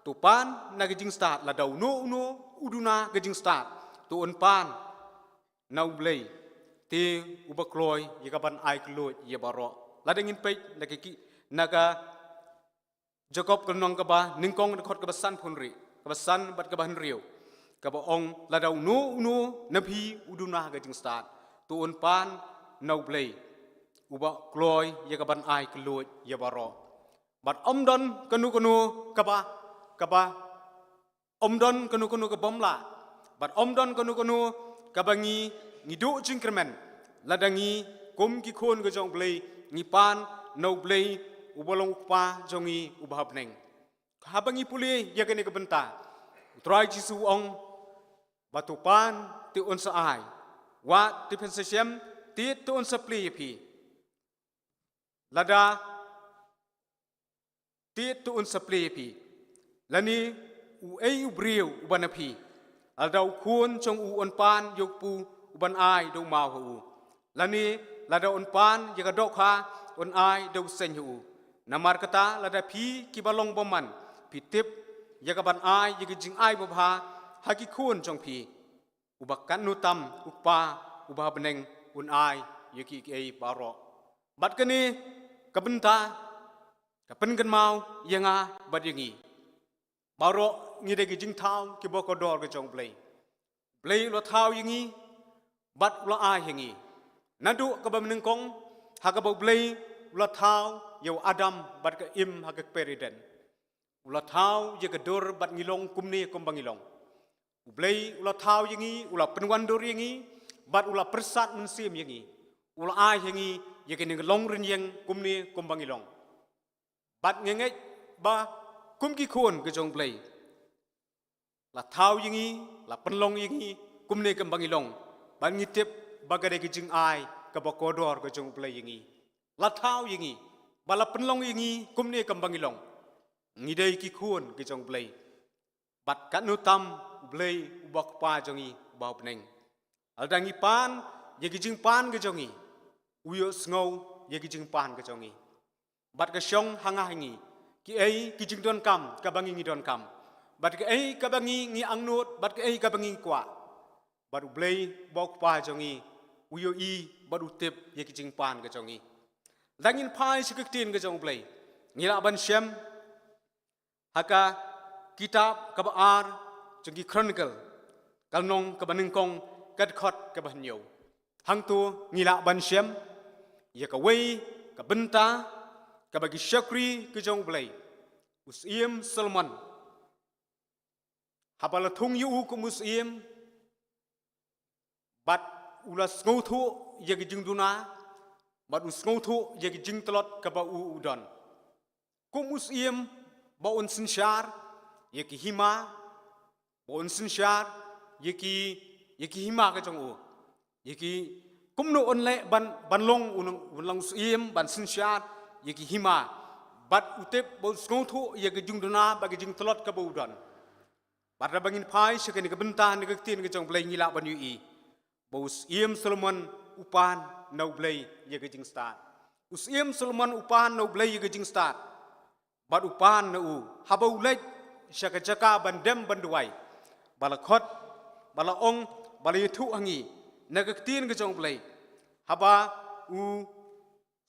to pan na ka jingstad, lada uno uno u duna ka jingstad, to un pan na u Blei, te uba kloi ïa ka ban ai kylluid ïa baroh. Lada ngin peit na ka ki, na ka Jakob ka lynnong kaba nyngkong, dkhot kaba sanphew hynriew, kaba san bad kaba hynriew, kaba ong, lada uno uno na phi u duna ka jingstad, to un pan na u Blei, uba kloi ïa ka ban ai kylluid ïa baroh. Bad ym don kano kano kaba, kaba, ym don kano kano ka bym lah. Bad ym don kano kano kaba ngi, ngi duh jingkyrmen. Lada ngi, kum ki khun ka jong U Blei, ngi pan na U Blei, uba long U Kpa jong ngi, uba ha bneng. Haba ngi pule ïa kane ka bynta, U Trai Jisu u ong, ba to pan te un sa ai. Wad te phin sa shem, tied te un sa plie ïa phi. Lada tied te un sa plie ïa phi. Lane uei u briew uba na phi, lada u khun jong u un pan ïa u kpu, u ban ai da u maw ha u? Lane lada un pan ïa ka dohkha, un ai da u seng ha u? Namar kata, lada phi kiba long bymman phi tip ïa ka ban ai ïa ka jingai babha ha ki khun jong phi, uba katno tam U Kpa uba ha bneng un ai ïa kiei kiei baroh. Bad kane ka bynta ka pynkynmaw ïa nga bad ïa ngi. Baroh ngi dei ki jingthaw kiba kordor ka jong U Blei. U Blei u la thaw ïa ngi bad u la ai ïa ngi. Naduh kaba mynnyngkong, ha kaba U Blei u la thaw ïa u Adam bad ka Im ha ka kper Eden, u la thaw ïa ka dur bad ngi long kumne kumba ngi long. U Blei u la thaw ïa ngi, u la pynwandur ïa ngi, bad u la pyrsad mynsiem ïa ngi. U la ai ïa ngi ïa kane ka long rynïeng kumne kumba ngi long. Bad nga ngeit ba kum ki khun ka jong U Blei, la thaw ïa ngi, la pynlong ïa ngi kumne kumba ngi long. Bad ngi tip ba ka dei ka jingai kaba kordor ka jong U Blei ïa ngi. La thaw ïa ngi, ba la pynlong ïa ngi kumne kumba ngi long. Ngi dei ki khun ka jong U Blei. Bad katno tam U Blei uba U Kpa jong ngi uba ha bneng, lada ngi pan ïa ki jingpan ka jong ngi, u ïohsngew ïa ki jingpan ka jong ngi. Bad ka shong ha nga ha ngi kiei ki jingdonkam kaba ngi ngi donkam, bad kiei kaba ngi ngi angnud, bad kiei kaba ngi ngi kwah. Bad U Blei uba U Kpa jong ngi u ïohi bad u tip ïa ki jingpan ka jong ngi. Lada ngin phai sha ka ktien ka jong U Blei, ngi lah ban shem ha ka kitab kaba ar jong ki Chronicle, ka lynnong kaba nyngkong, ka dkhot kaba hynñiew. Hangto ngi lah ban shem ïa kawei ka bynta kaba ki shakri ka jong U Blei, u Syiem Solomon, haba la thung ïa u kum u syiem, bad u la sngewthuh ïa ki jingduna, bad u sngewthuh ïa ki jingtlot kaba u u don. Kum u syiem ba un synshar ïa ki hima, ba un synshar ïa ki, ïa ki hima ka jong u. Ïa ki, kumno un leh ban, ban long un, un long u syiem ban synshar ïa ki hima. Bad u tip ba u sngewthuh ïa ki jingduna bad ki jingtlot kaba u don. Bad haba ngin phai sha kane ka bynta na ka ktien ka jong U Blei ngi lah ban ïohi ba u Syiem Solomon u pan na U Blei ïa ka jingstad. U Syiem Solomon u pan na U Blei ïa ka jingstad. Bad u pan na u, haba u leit sha ka jaka ban dem ban duwai, ba la khot, ba la ong, ba la ïathuh ha ngi na ka ktien ka jong U Blei. Haba u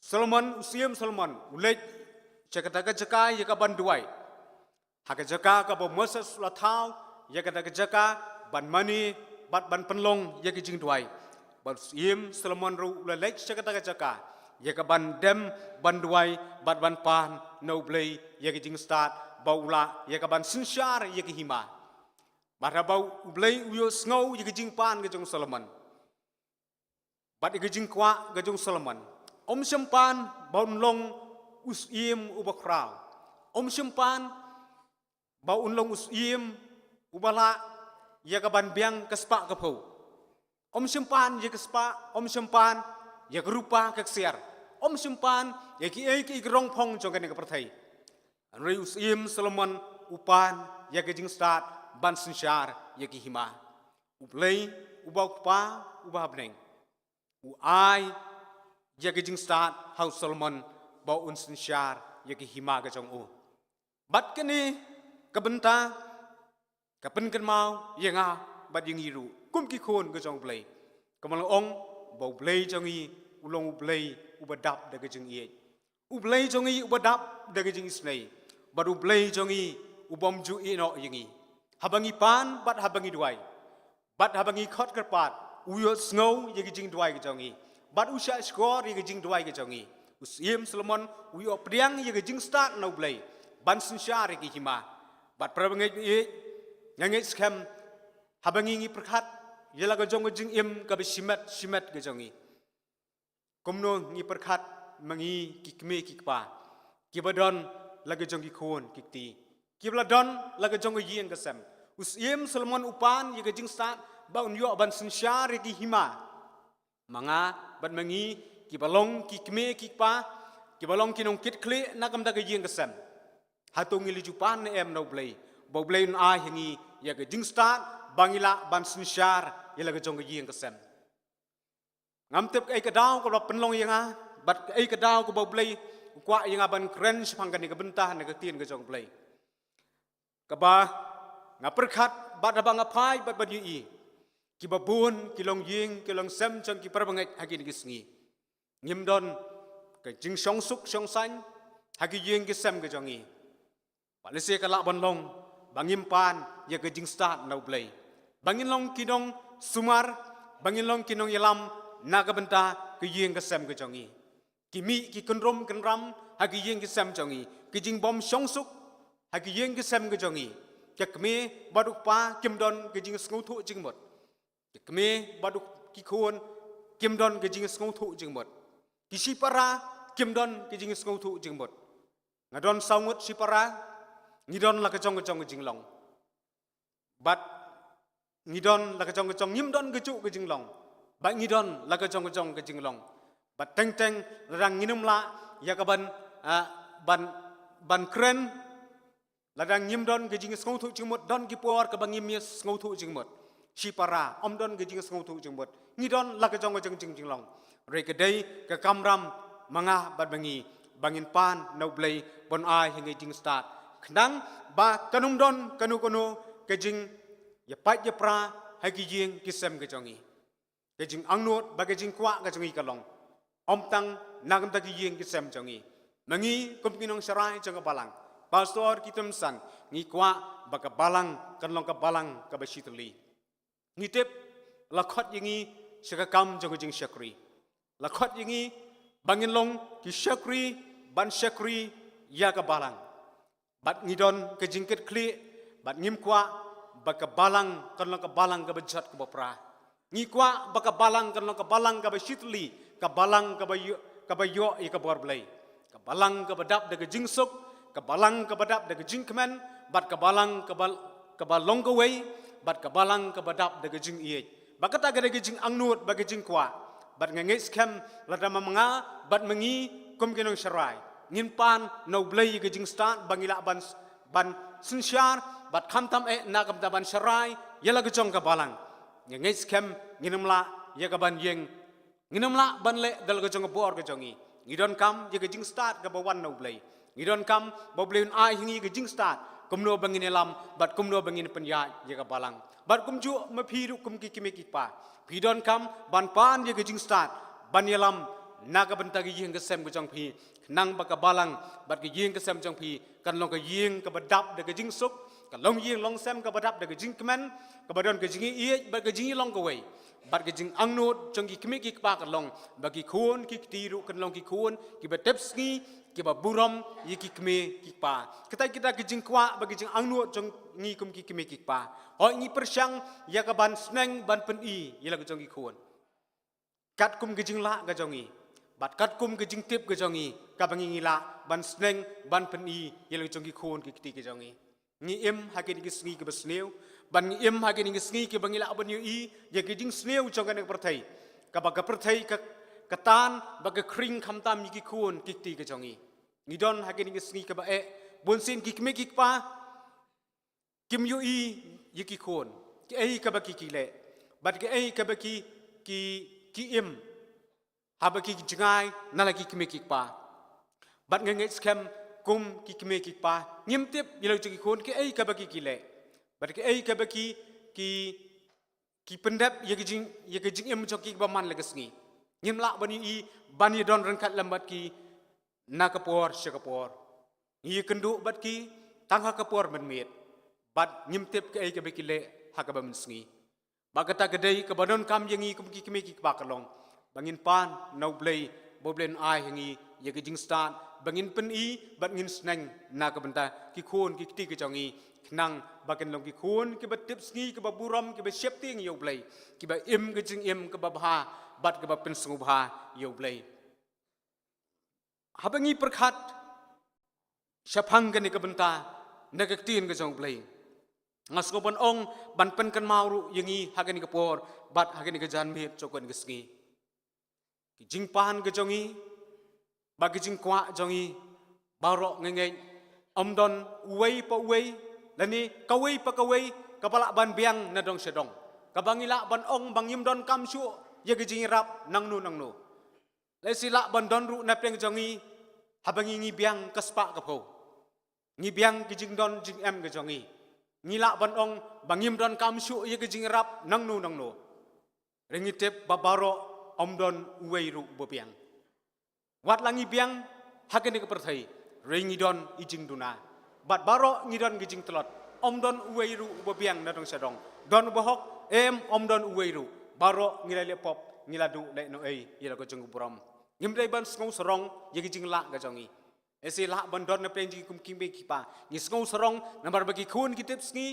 Solomon, u Syiem Solomon u leit sha kata ka jaka ïa ka ban duwai, ha ka jaka kaba Moses u la thaw ïa kata ka jaka ban mane bad ban pynlong ïa ka jingduwai, bad u Syiem Solomon ruh u la leit sha kata ka jaka ïa ka ban dem ban duwai bad ban pan na U Blei ïa ka jingstad, ba u lah ïa ka ban synshar ïa ka hima. Bad haba U Blei u ïohsngew ïa ka jingpan ka jong u Solomon bad ïa ka jingkwah ka jong u Solomon, um shym pan ba un long u syiem uba khraw. Um shym pan ba un long u syiem uba lah ïa ka ban biang ka spah ka phew. Um shym pan ïa ka spah, um shym pan ïa ka rupa ka ksiar, um shym pan ïa kiei kiei ki rong phong jong kane ka pyrthei. Hynrei u Syiem Solomon u pan ïa ka jingstad ban synshar ïa ki hima. U Blei uba U Kpa uba ha bneng u ai ïa ka jingstad ha u Solomon ba un synshar ïa ki hima ka jong u. Bad kane ka bynta ka pynkynmaw ïa nga bad ïa ngi ruh kum ki khun ka jong U Blei. Kumba la ong ba U Blei jong ngi u long U Blei uba dap da ka jingïeit. U Blei jong ngi uba dap da ka jingisynei. Bad U Blei jong ngi u bym ju ïehnoh ïa ngi haba ngi pan bad haba ngi duwai. Bad haba ngi khot kyrpad, u ïohsngew ïa ki jingduwai ka jong ngi. Bad u shah shkor ïa ki jingduwai ka jong ngi. U Syiem Solomon u ïoh pdiang ïa ka jingstad na U Blei ban synshar ïa ki hima. Bad para bangeit, nga ngeit skhem, haba ngi ngi pyrkhat ïa la ka jong ka jingim kaba shimet shimet ka jong ngi, kumno ngi pyrkhat ma ngi ki kmie ki kpa kiba don la ka jong ki khun ki kti, kiba la don la ka jong ka ïing ka sem? U Syiem Solomon u pan ïa ka jingstad ba un ïoh ban synshar ïa ki hima. Ma nga bad ma ngi kiba long ki kmie ki kpa, kiba long ki nongkitkhlieh na ka bynta ka ïing ka sem, hato ngi la ju pan ne em na U Blei ba U Blei un ai ha ngi ïa ka jingstad ba ngi lah ban synshar ïa la ka jong ka ïing ka sem? Ngam tip kaei ka daw kaba pynlong ïa nga bad kaei ka daw kaba U Blei u kwah ïa nga ban kren shaphang kane ka bynta na ka ktien ka jong U Blei, kaba nga pyrkhat bad haba nga phai bad ban ïohi, kiba bun ki longïing ki longsem jong ki para bangeit ha kine ki sngi, ngim don ka jingshongsuk shongsaiñ ha ki ïing ki sem ka jong ngi. Bad lehse ka lah ban long ba ngim pan ïa ka jingstad na U Blei, ba ngin long ki nongsumar, ba ngin long ki nongïalam na ka bynta ka ïing ka sem ka jong ngi. Ki mih ki kynrum kynram ha ki ïing ki sem jong ngi, ki jingbym shongsuk ha ki ïing ki sem ka jong ngi. Ka kmie bad u kpa kim don ka jingsngewthuh jingmut. Ka kmie bad u, ki khun kim don ka jingsngewthuh jingmut. Ki shipara kim don ka jingsngewthuh jingmut. Nga don saw ngut shipara, ngi don la ka jong ka jong ka jinglong. Bad ngi don la ka jong ka jong, ngim don ka juh ka jinglong. Bad ngi don la ka jong ka jong ka jinglong. Bad teng teng lada ngin ym lah ïa ka ban, ah, ban, ban kren, lada ngim don ka jingsngewthuh jingmut, don ki por kaba ngim ïa sngewthuh jingmut. Shipara ym don ka jingsngewthuh jingmut, ngi don la ka jong ka jong jing jinglong. Hynrei ka dei ka kamram ma nga bad ma ngi ba ngin pan na U Blei ban ai ha ngi jingstad, khnang ba kan ym don kano kano ka jingïapait ïapra ha ki ïing ki sem ka jong ngi. Ka jingangnud bad ka jingkwah ka jong ngi ka long ym tang na ka bynta ki ïing ki sem jong ngi. Ma ngi kum ki nongsharai jong ka balang, Pastor Kitemsan, ngi kwah ba ka balang kan long ka balang kaba shitylli. Ngi tip, la khot ïa ngi sha ka kam jong ka jingshakri. La khot ïa ngi ba ngin long ki shakri ban shakri ïa ka balang. Bad ngi don ka jingkitkhlieh, bad ngim kwah ba ka balang kan long ka balang kaba jot kaba pra. Ngi kwah ba ka balang kan long ka balang kaba shitylli, ka balang kaba ïoh, kaba ïoh ïa ka bor Blei. Ka balang kaba dap da ka jingsuk, ka balang kaba dap da ka jingkmen, bad ka balang kaba, kaba long kawei, bad ka balang kaba dap da ka jingïeit. Bad kata ka dei ka jingangnud bad ka jingkwah. Bad nga ngeit skhem lada ma nga bad ma ngi kum ki nongsharai ngin pan na U Blei ïa ka jingstad ba ngi lah ban, ban synshar, bad khamtam eh na ka bynta ban sharai ïa la ka jong ka balang, nga ngeit skhem ngin ym lah ïa ka ban ïeng, ngin ym lah ban leh da la ka jong ka bor ka jong ngi. Ngi donkam ïa ka jingstad kaba wan na U Blei. Ngi donkam ba U Blei un ai ha ngi ka jingstad kumno ba ngin ïalam bad kumno ba ngin pynïaid ïa ka balang. Bad kumjuh ma phi ruh kum ki kmie ki kpa, phi donkam ban pan ïa ka jingstad ban ïalam na ka bynta ka ïing ka sem ka jong phi, khnang ba ka balang bad ka ïing ka sem jong phi kan long ka ïing kaba dap da ka jingsuk, ka longïing longsem kaba dap da ka jingkmen, kaba don ka jingïeit bad ka jingïalong kawei. Bad ka jingangnud jong ki kmie ki kpa kan long ba ki khun ki kti ruh kan long ki khun kiba tep sngi, kiba burom ïa ki kmie ki kpa. Kata kita ki jingkwah bad ki jingangnud jong ngi kum ki kmie ki kpa. Hooid, ngi pyrshang ïa ka ban sneng ban pyni ïa la ka jong ki khun katkum ka jinglah ka jong ngi, bad katkum ka jingtip ka jong ngi, kaba ngi ngi lah ban sneng ban pyni ïa la ka jong ki khun ki kti ka jong ngi. Ngi im ha kine ki sngi kiba sniew, bad ngi im ha kine ki sngi kiba ngi lah ban ïohi ïa ki jingsniew jong kane ka pyrthei, kaba ka pyrthei ka, ka tan bad ka khring khamtam ïa ki khun ki kti ka jong ngi. Ngi don ha kine ki sngi kaba eh, bunsien ki kmie ki kpa kim ïohi ïa ki khun, kiei kaba ki ki leh, bad kiei kaba ki, ki, ki im haba ki jngai na la ki kmie ki kpa. Bad nga ngeit skhem kum ki kmie ki kpa ngim tip ïa la ki jong ki khun kiei kaba ki ki leh, bad kiei kaba ki, ki, ki pyndep ïa ka jing, ïa ka jingim jong ki kaba man la ka sngi. Ngim lah ban ïohi, ban ïadon ryngkat lem bad ki na ka por sha ka por. Ngi ïakynduh bad ki tang ha ka por mynmiet, bad ngim tip kaei kaba ki leh ha kaba mynsngi. Bad kata ka dei kaba donkam ïa ngi kum ki kmie ki kpa ka long ba ngin pan na U Blei, ba U Blei un ai ha ngi Ïa ki jingstad ba ngin pyni bad ngin sneng na ka bynta ki khun ki kti ki jong ngi, khnang ba kin long ki khun kiba tipsngi, kiba burom, kiba sheptieng ïa U Blei, kiba im ka jingim kaba bha bad kiba pynsngewbha ïa U Blei. Haba ngi pyrkhat shaphang kane ka bynta na ka ktien ka jong U Blei, nga sngew ban ong, ban pynkynmaw ruh ïa ngi ha kane ka por bad ha kane ka janmiet jong kane ka sngi. Ki jingpan ka jong ngi bad ki jingkwah jong ngi, baroh ngi ngeit, ym don uwei pa uwei lane kawei pa kawei kaba lah ban biang na dong sha dong, kaba ngi lah ban ong ba ngim donkam shuh ïa ki jingïarap nangno nangno. Lehse lah ban don ruh na pdeng jong ngi, haba ngi, ngi biang ka spah ka phew, ngi biang ki jingdon jingem ka jong ngi, ngi lah ban ong ba ngim donkam shuh ïa ki jingïarap nangno nangno. Hynrei ngi tip ba baroh, ym don uwei ruh uba biang. Wat la ngi biang ha kane ka pyrthei, hynrei ngi don i jingduna. Bad baroh ngi don ki jingtlot. Ym don uwei ruh uba biang na dong sha dong. Don uba hok em, ym don uwei ruh. Baroh ngi la leh pop, ngi la duh lehnohei ïa la ka jong u burom. Ngim dei ban sngew sarong ïa ki jinglah ka jong ngi. Lehse lah ban don na pdeng jong ki kum ki kmie ki kpa, ngi sngew sarong namar ba ki khun ki tipsngi,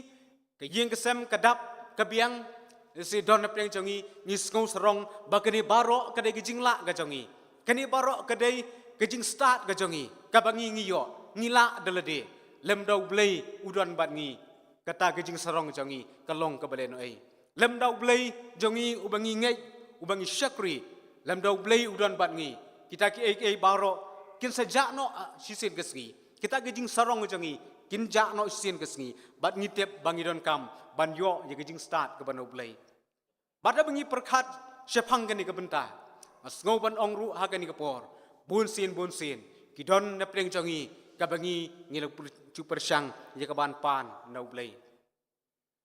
ka ïing ka sem ka dap ka biang. Lehse don na pdeng jong ngi, ngi sngew sarong ba kane baroh ka dei ka jinglah ka jong ngi, kane baroh ka dei ka jingstad ka jong ngi, kaba ngi, ngi ïoh, ngi lah da lade. Lymda U Blei u don bad ngi, kata ka jingsarong jong ngi ka long kaba lehnohei. Lymda U Blei jong ngi uba ngi ngeit, uba ngi shakri, lymda U Blei u don bad ngi, kita kiei kiei baroh kin sa jah noh, ah, shisien ka sngi. Kita ki jingsarong jong ngi kin jah noh shisien ka sngi. Bad ngi tip ba ngi donkam ban ïoh ïa ka jingstad kaba na U Blei. Bad haba ngi pyrkhat shaphang kane ka bynta, nga sngew ban ong ruh ha kane ka por, bunsien bunsien ki don na pdeng jong ngi kaba ngi, ngi la pyrshang ïa ka ban pan na U Blei.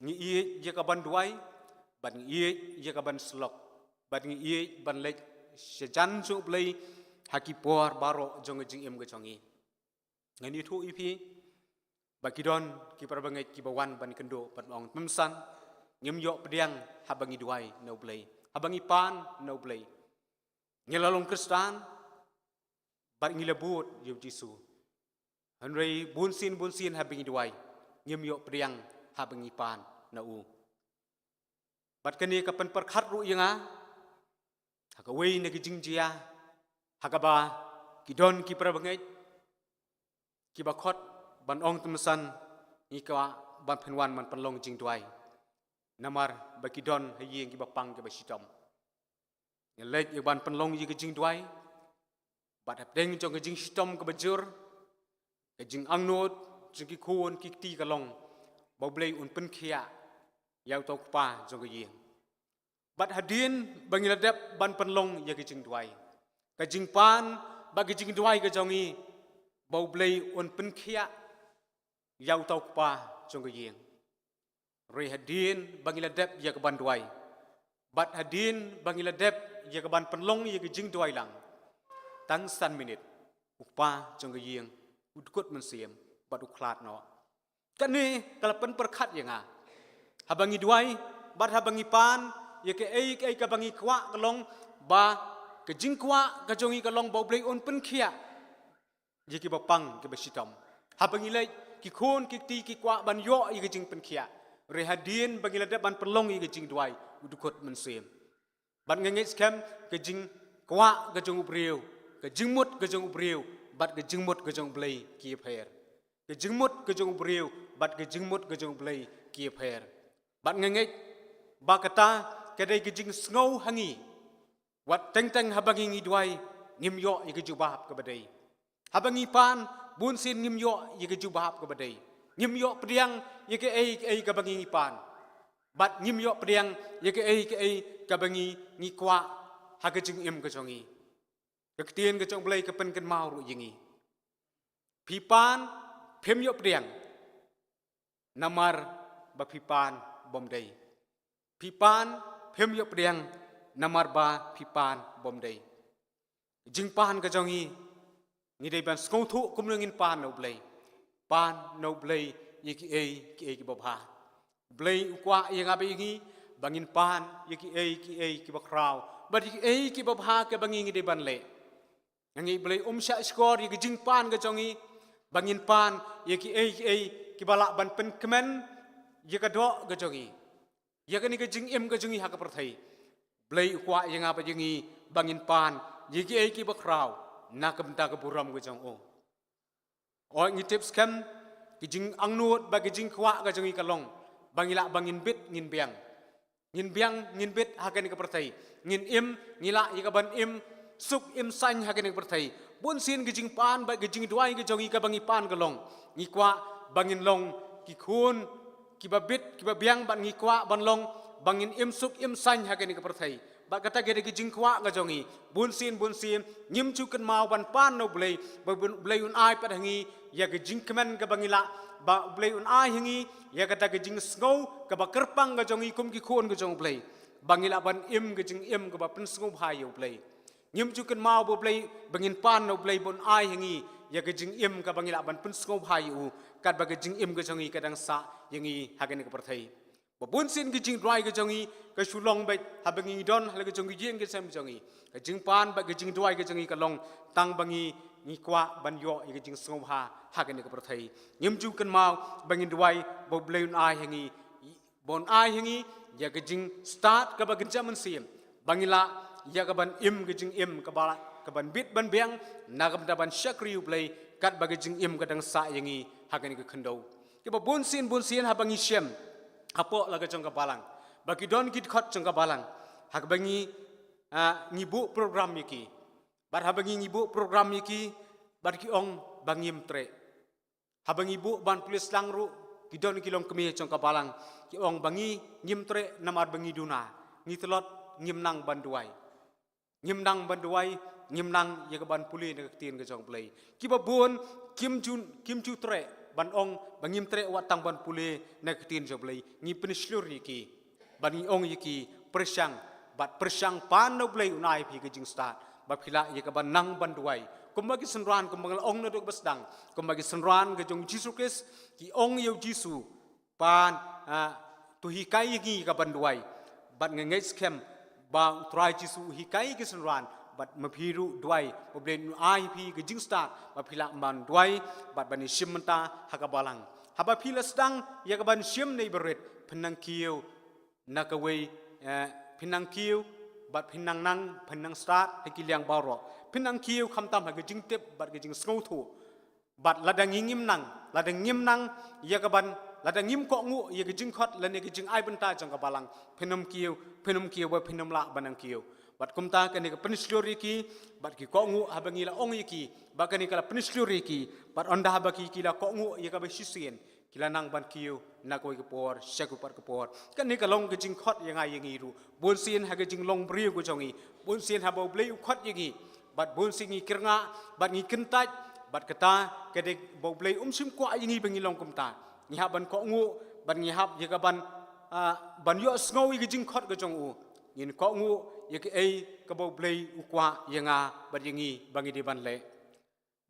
Ngi ïeit ïa ka ban duwai, bad ngi ïeit ïa ka ban syllok, bad ngi ïeit ban leit sha jan jong U Blei ha ki por baroh jong ka jingim ka jong ngi. Ngan ïathuh ïa phi ba ki don ki parabangeit kiba wan ban kynduh ban ong, tymmen san, ngim ïoh pdiang haba ngi duwai na U Blei, haba ngi pan na U Blei. Ngi la long Khristan bad ngi la bud ïa U Jisu, hynrei bunsien bunsien haba ngi duwai, ngim ïoh pdiang haba ngi pan na u. Bad kane ka pynpyrkhat ruh ïa nga ha kawei na ki jingjia ha kaba ki don ki parabangeit kiba khot ban ong, tymmen san, ngi kwah ban pynwan ban pynlong jingduwai, namar ba ki don ha ïing kiba pang kiba shitom. Ngi leit ïa ban pynlong ïa ka jingduwai, bad hapdeng jong ka jingshitom kaba jur, ka jingangnud jong ki khun ki kti ka long ba U Blei un pynkhiah ïa uta u kpa jong ka ïing. Bad hadien ba ngi la dep ban pynlong ïa ka jingduwai, ka jingpan bad ka jingduwai ka jong ngi, ba U Blei un pynkhiah ïa uta u kpa jong ka ïing. Hynrei hadien ba ngi la dep ïa ka ban duwai, bad hadien ba ngi la dep ïa ka ban pynlong ïa ka jingduwai lang, tang san minit, u kpa jong ka ïing u dkut mynsiem bad u khlad noh. Kane ka la pynpyrkhat ïa nga, haba ngi duwai bad haba ngi pan ïa kaei kaei kaba ngi kwah ka long ba ka jingkwah ka jong ngi ka long ba U Blei un pynkhiah ïa kiba pang kiba shitom. Haba ngi leit, ki khun ki kti ki kwah ban ïoh ïa ka jingpynkhiah, hynrei hadien ba ngi la dep ban pynlong ïa ka jingduwai, u dkut mynsiem. Bad nga ngeit skhem, ka jingkwah ka jong u briew, ka jingmut ka jong u briew bad ka jingmut ka jong U Blei ki ïapher. Ka jingmut ka jong u briew bad ka jingmut ka jong U Blei ki ïapher. Bad nga ngeit ba kata ka dei ka jingsngew ha ngi. Wat teng teng haba ngi, ngi duwai, ngim ïoh ïa ka jubab kaba dei. Haba ngi pan, bunsien ngim ïoh ïa ka jubab kaba dei. Ngim ïoh pdiang ïa kaei kaei kaba ngi, ngi pan. Bad ngim ïoh pdiang ïa kaei kaei kaba ngi, ngi kwah ha ka jingim ka jong ngi. Ka ktien ka jong U Blei ka pynkynmaw ruh ïa ngi. Phi pan, phim ïoh pdiang namar ba phi pan bym dei. Phi pan, phim ïoh pdiang namar ba phi pan bym dei. Jingpan ka jong ngi, ngi dei ban sngewthuh kumno ngin pan na U Blei. Pan na U Blei ïa kiei kiei kiba bha. U Blei u kwah ïa nga bad ïa ngi ba ngin pan ïa kiei kiei kiba khraw bad ïa kiei kiba bha kaba ngi, ngi dei ban leh. Nga ngeit Blei um shah shkor ïa ka jingpan ka jong ngi, ba ngin pan ïa kiei kiei kiba lah ban pynkmen ïa ka doh ka jong ngi, ïa kane ka jingim ka jong ngi ha ka pyrthei. Blei u kwah ïa nga bad ïa ngi ba ngin pan ïa kiei kiba khraw na ka bynta ka burom ka jong u. Hooid, ngi tip skhem, ki jingangnud bad ki jingkwah ka jong ngi ka long ba ngi lah ba ngin bit ngin biang. Ngin biang ngin bit ha kane ka pyrthei. Ngin im, ngi lah ïa ka ban im suk im saiñ ha kane ka pyrthei. Bun sien ki jingpan bad ki jingduwai ka jong ngi kaba ngi pan ka long, ngi kwah ba ngin long ki khun kiba bit kiba biang, bad ngi kwah ban long ba ngin im suk im saiñ ha kane ka pyrthei. Bad kata ka dei ka jingkwah ka jong ngi. Bun sien bun sien ngim ju kynmaw ban pan na U Blei, ba U Blei un ai pat ha ngi ïa ka jingkmen kaba ngi lah, ba U Blei un ai ha ngi ïa kata ka jingsngew kaba kyrpang ka jong ngi kum ki khun ka jong U Blei, ba ngi lah ban im ka jingim kaba pynsngewbha ïa U Blei. Ngim ju kynmaw ba U Blei, ba ngin pan na U Blei ba un ai ha ngi ïa ka jingim kaba ngi lah ban pynsngewbha ïa u, katba ka jingim ka jong ngi ka dang sah ïa ngi ha kane ka pyrthei. Ba bun sien ka jingduwai ka jong ngi ka shu long beit haba ngi don ha la ka jong ka ïing ka sem jong ngi. Ka jingpan bad ka jingduwai ka jong ngi ka long tang ba ngi, ngi kwah ban ïoh ïa ka jingsngewbha ha kane ka pyrthei. Ngim ju kynmaw ba ngin duwai ba U Blei un ai ha ngi, ba un ai ha ngi ïa ka jingstad kaba kynja mynsiem, ba ngi lah ïa ka ban im ka jingim kaba lah, ka ban bit ban biang na ka bynta ban shakri U Blei, katba ka jingim ka dang sah ïa ngi ha kane ka khyndew. Kiba bun sien bun sien haba ngi shem hapoh la ka jong ka balang, ba ki don ki dkhot jong ka balang, haba ngi, ah, ngi buh program ïa ki, bad haba ngi, ngi buh program ïa ki, bad ki ong ba ngim treh. Haba ngi buh ban pule sdang ruh, ki don ki longkmie jong ka balang ki ong ba ngi ngim treh namar ba ngi duna, ngi tlot, ngim nang ban duwai. Ngim nang ban duwai, ngim nang ïa ka ban pule na ka ktien ka jong U Blei. Kiba bun kim ju, kim ju treh ban ong ba ngim treh wat tang ban pule na ka ktien jong U Blei. Ngi pynshlur ïa ki, bad ngi ong ïa ki, pyrshang, bad pyrshang pan na U Blei un ai phi ka jingstad ba phi lah ïa ka ban nang ban duwai. Kumba ki synran, kumba nga la ong naduh ba sdang, kumba ki synran ka jong U Jisu Khrist ki ong ïa U Jisu, pan, ah, to hikai ïa ngi ka ban duwai. Bad nga ngeit skhem ba U Trai Jisu u hikai ïa ki synran, bad ma phi ruh duwai ba U Blei un ai phi ka jingstad ba phi lah ban duwai bad ban ïashim bynta ha ka balang. Haba phi la sdang ïa ka ban shim na i barit, phin nang kiew na kawei, eh, phin nang kiew, bad phin nang nang, phin nang stad ha ki liang baroh. Phin nang kiew khamtam ha ka jingtip bad ka jingsngewthuh. Bad lada ngi ngim nang, lada ngim nang ïa ka ban, lada ngim kohnguh ïa ka jingkhot lane ka jingai bynta jong ka balang, phin ym kiew, phin ym kiew, ba phin ym lah ban nang kiew. Bad kumta kane ka pynshlur ïa ki, bad ki kohnguh haba ngi la ong ïa ki, ba kane ka la pynshlur ïa ki, bad ynda haba ki, ki la kohnguh ïa kaba shisien, ki la nang ban kiew na kawei ka por sha kawei pat ka por. Kane ka long ka jingkhot ïa nga ïa ngi ruh. Bun sien ha ka jinglong briew ka jong ngi, bun sien haba U Blei u khot ïa ngi, bad bun sien ngi kyrngah, bad ngi kyntait, bad kata ka dei ba U Blei um shym kwah ïa ngi ba ngi long kumta. Ngi hap ban kohnguh, bad ngi hap ïa ka ban, ah, ban ïohsngew ïa ka jingkhot ka jong u. Ngin kohnguh ïa kaei kaba U Blei u kwah ïa nga bad ïa ngi ba ngi dei ban leh.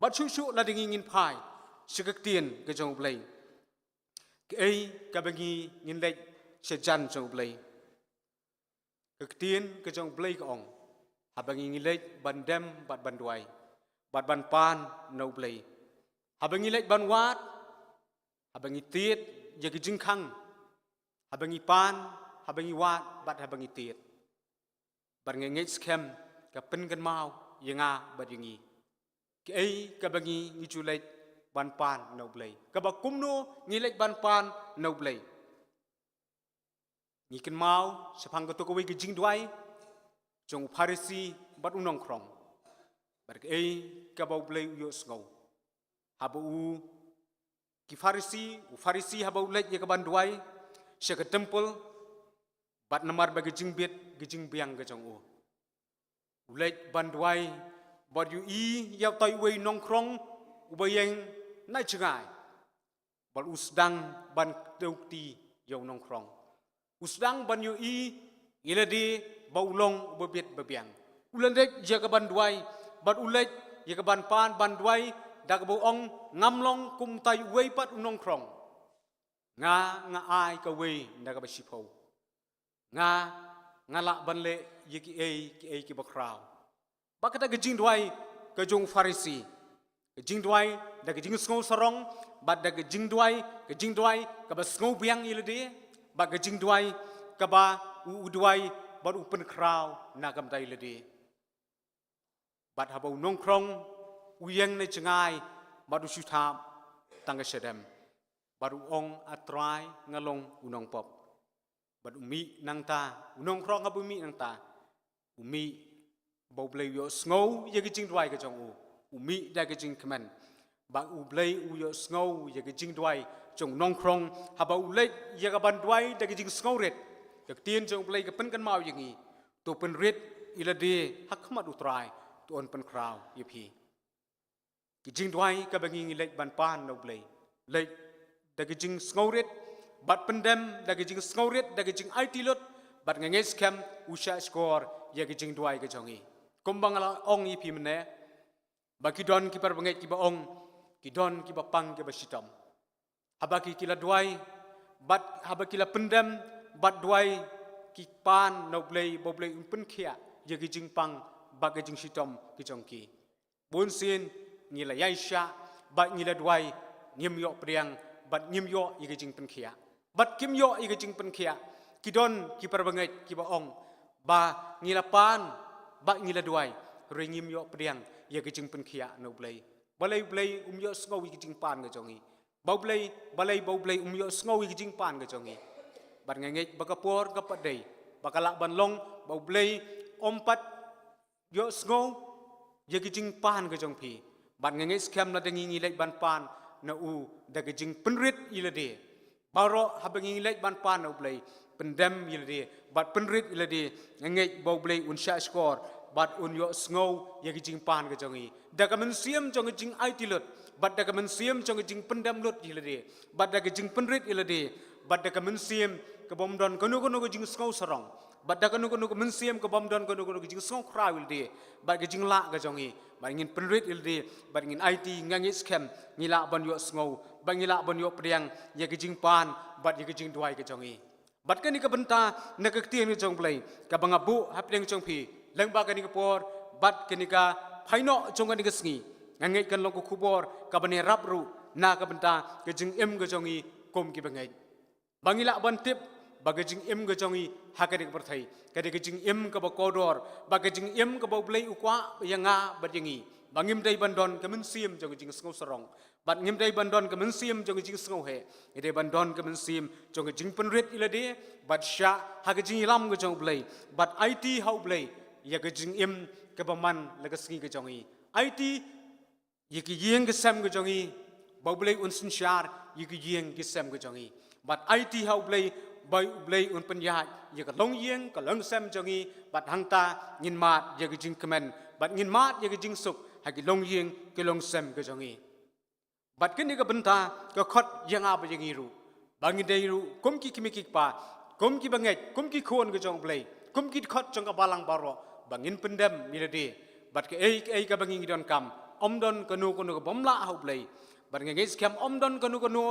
Bad shuh shuh lada ngi ngin phai sha ka ktien ka jong U Blei, kaei kaba ngi ngin leit sha jan jong U Blei. Ka ktien ka jong U Blei ka ong, haba ngi ngi leit ban dem bad ban duwai, bad ban pan na U Blei, haba ngi leit ban wad, haba ngi tied ïa ka jingkhang, haba ngi pan, haba ngi wad, bad haba ngi tied. Bad nga ngeit skhem ka pynkynmaw ïa nga bad ïa ngi, kaei kaba ngi ngi ju leit ban pan na U Blei, kaba kumno ngi leit ban pan na U Blei. Ngi kynmaw shaphang kato kawei ka jingduwai jong u Pharisi bad u nongkhrong, bad kaei kaba U Blei u ïohsngew. Haba u, ki Pharisi, u Pharisi haba u leit ïa ka ban duwai sha ka temple, bad namar ba ka jingbit ka jingbiang ka jong u, u leit ban duwai, bad u ïohi ïa utai uwei u nongkhrong uba ïeng na jngai, bad u sdang ban kdew kti ïa u nongkhrong. U sdang ban ïohi ïa lade ba u long uba bit ba biang. U la leit ïa ka ban duwai, bad u leit ïa ka ban pan ban duwai, da kaba u ong, ngam long kum utai uwei pat u nongkhrong. Nga, nga ai kawei na kaba shiphew. Nga, nga lah ban leh ïa kiei kiei kiba khraw. Bad kata ka jingduwai ka jong u Pharisi. Ka jingduwai da ka jingsngew sarong, bad da ka jingduwai, ka jingduwai kaba sngew biang ïa lade, bad ka jingduwai kaba u, u duwai bad u pynkhraw na ka bynta ïa lade. Bad haba u nongkhrong u ïeng na jngai, bad u shu thap tang ka shadem, bad u ong, A Trai, nga long u nongpop. Bad u mih nangta, u nongkhrong haba u mih nangta, u mih ba U Blei u ïohsngew ïa ka jingduwai ka jong u. U mih da ka jingkmen. Ba U Blei u ïohsngew ïa ka jingduwai jong u nongkhrong, haba u leit ïa ka ban duwai da ka jingsngewrit. Ka ktien jong U Blei ka pynkynmaw ïa ngi, to pynrit ïa lade ha khmat U Trai, to un pynkhraw ïa phi. Ka jingduwai kaba ngi ngi leit ban pan na U Blei, leit da ka jingsngewrit, bad pyndem da ka jingsngewrit, da ka jingaiti lut, bad nga ngeit skhem u shahshkor ïa ka jingduwai ka jong ngi. Kumba nga la ong ïa phi mynne, ba ki don ki para bangeit kiba ong, ki don kiba pang kiba shitom. Haba ki, ki la duwai, bad haba ki la pyndem bad duwai, ki pan na U Blei, ba U Blei un pynkhiah ïa ka jingpang bad ka jingshitom ka jong ki. Bunsien ngi la ïaishah, bad ngi la duwai, ngim ïoh pdiang, bad ngim ïoh ïa ka jingpynkhiah. Bad kim ïoh ïa ka jingpynkhiah. Ki don ki para bangeit kiba ong, ba ngi la pan, bad ngi la duwai, hynrei ngim ïoh pdiang ïa ka jingpynkhiah na U Blei. Balei U Blei um ïohsngew ïa ka jingpan ka jong ngi? Ba U Blei, balei ba U Blei um ïohsngew ïa ka jingpan ka jong ngi? Bad nga ngeit ba ka por ka pat dei ba ka lah ban long ba U Blei um pat ïohsngew ïa ka jingpan ka jong phi. Bad nga ngeit skhem lada ngi ngi leit ban pan na u da ka jingpynrit ïa lade. Baroh haba ngi ngi leit ban pan na U Blei, pyndem ïa lade bad pynrit ïa lade, nga ngeit ba U Blei un shahshkor bad un ïohsngew ïa ka jingpan ka jong ngi. Da ka mynsiem jong ka jingaiti lut, bad da ka mynsiem jong ka jingpyndem lut ïa lade, bad da ka jingpynrit ïa lade, bad da ka mynsiem kaba ym don kano kano ka jingsngew sarong, bad da kano kano ka mynsiem kaba ym don kano kano ka jingsngew khraw ïa lade, bad ka jinglah ka jong ngi, bad ngin pynrit ïa lade, bad ngin aiti, nga ngeit skhem ngi lah ban ïohsngew, bad ngi lah ban ïoh pdiang ïa ka jingpan bad ïa ka jingduwai ka jong ngi. Bad kane ka bynta na ka ktien ka jong U Blei kaba nga buh hapdeng jong phi lyngba kane ka por, bad kane ka pynïaid jong kane ka sngi, nga ngeit kan long ka khubor kaba ïarap ruh na ka bynta ka jingim ka jong ngi kum ki bangeit. Ba ngi lah ban tip ba ka jingim ka jong ngi ha kane ka pyrthei ka dei ka jingim kaba kordor, ba ka jingim kaba U Blei u kwah ïa nga bad ïa ngi. Ba ngim dei ban don ka mynsiem jong ka jingsngew sarong, bad ngim dei ban don ka mynsiem jong ka jingsngewheh. Ngi dei ban don ka mynsiem jong ka jingpynrit ïa lade, bad shah ha ka jingïalam ka jong U Blei, bad aiti ha U Blei ïa ka jingim kaba man la ka sngi ka jong ngi. Aiti ïa ka ïing ka sem ka jong ngi, ba U Blei un synshar ïa ka ïing ka sem ka jong ngi. Bad aiti ha U Blei ba U Blei un pynïaid ïa ka longïing ka longsem jong ngi, bad hangta ngin mad ïa ka jingkmen, bad ngin mad ïa ka jingsuk ha ki longïing ki longsem ka jong ngi. Bad kane ka bynta ka khot ïa nga bad ïa ngi ruh, ba ngi dei ruh kum ki kmie ki kpa, kum ki bangeit, kum ki khun ka jong U Blei, kum ki dkhot jong ka balang baroh, ba ngin pyndem ïa lade. Bad kaei kaei kaba ngi ngi donkam, ym don kano kano kaba ym lah ha U Blei. Bad nga ngeit skhem ym don kano kano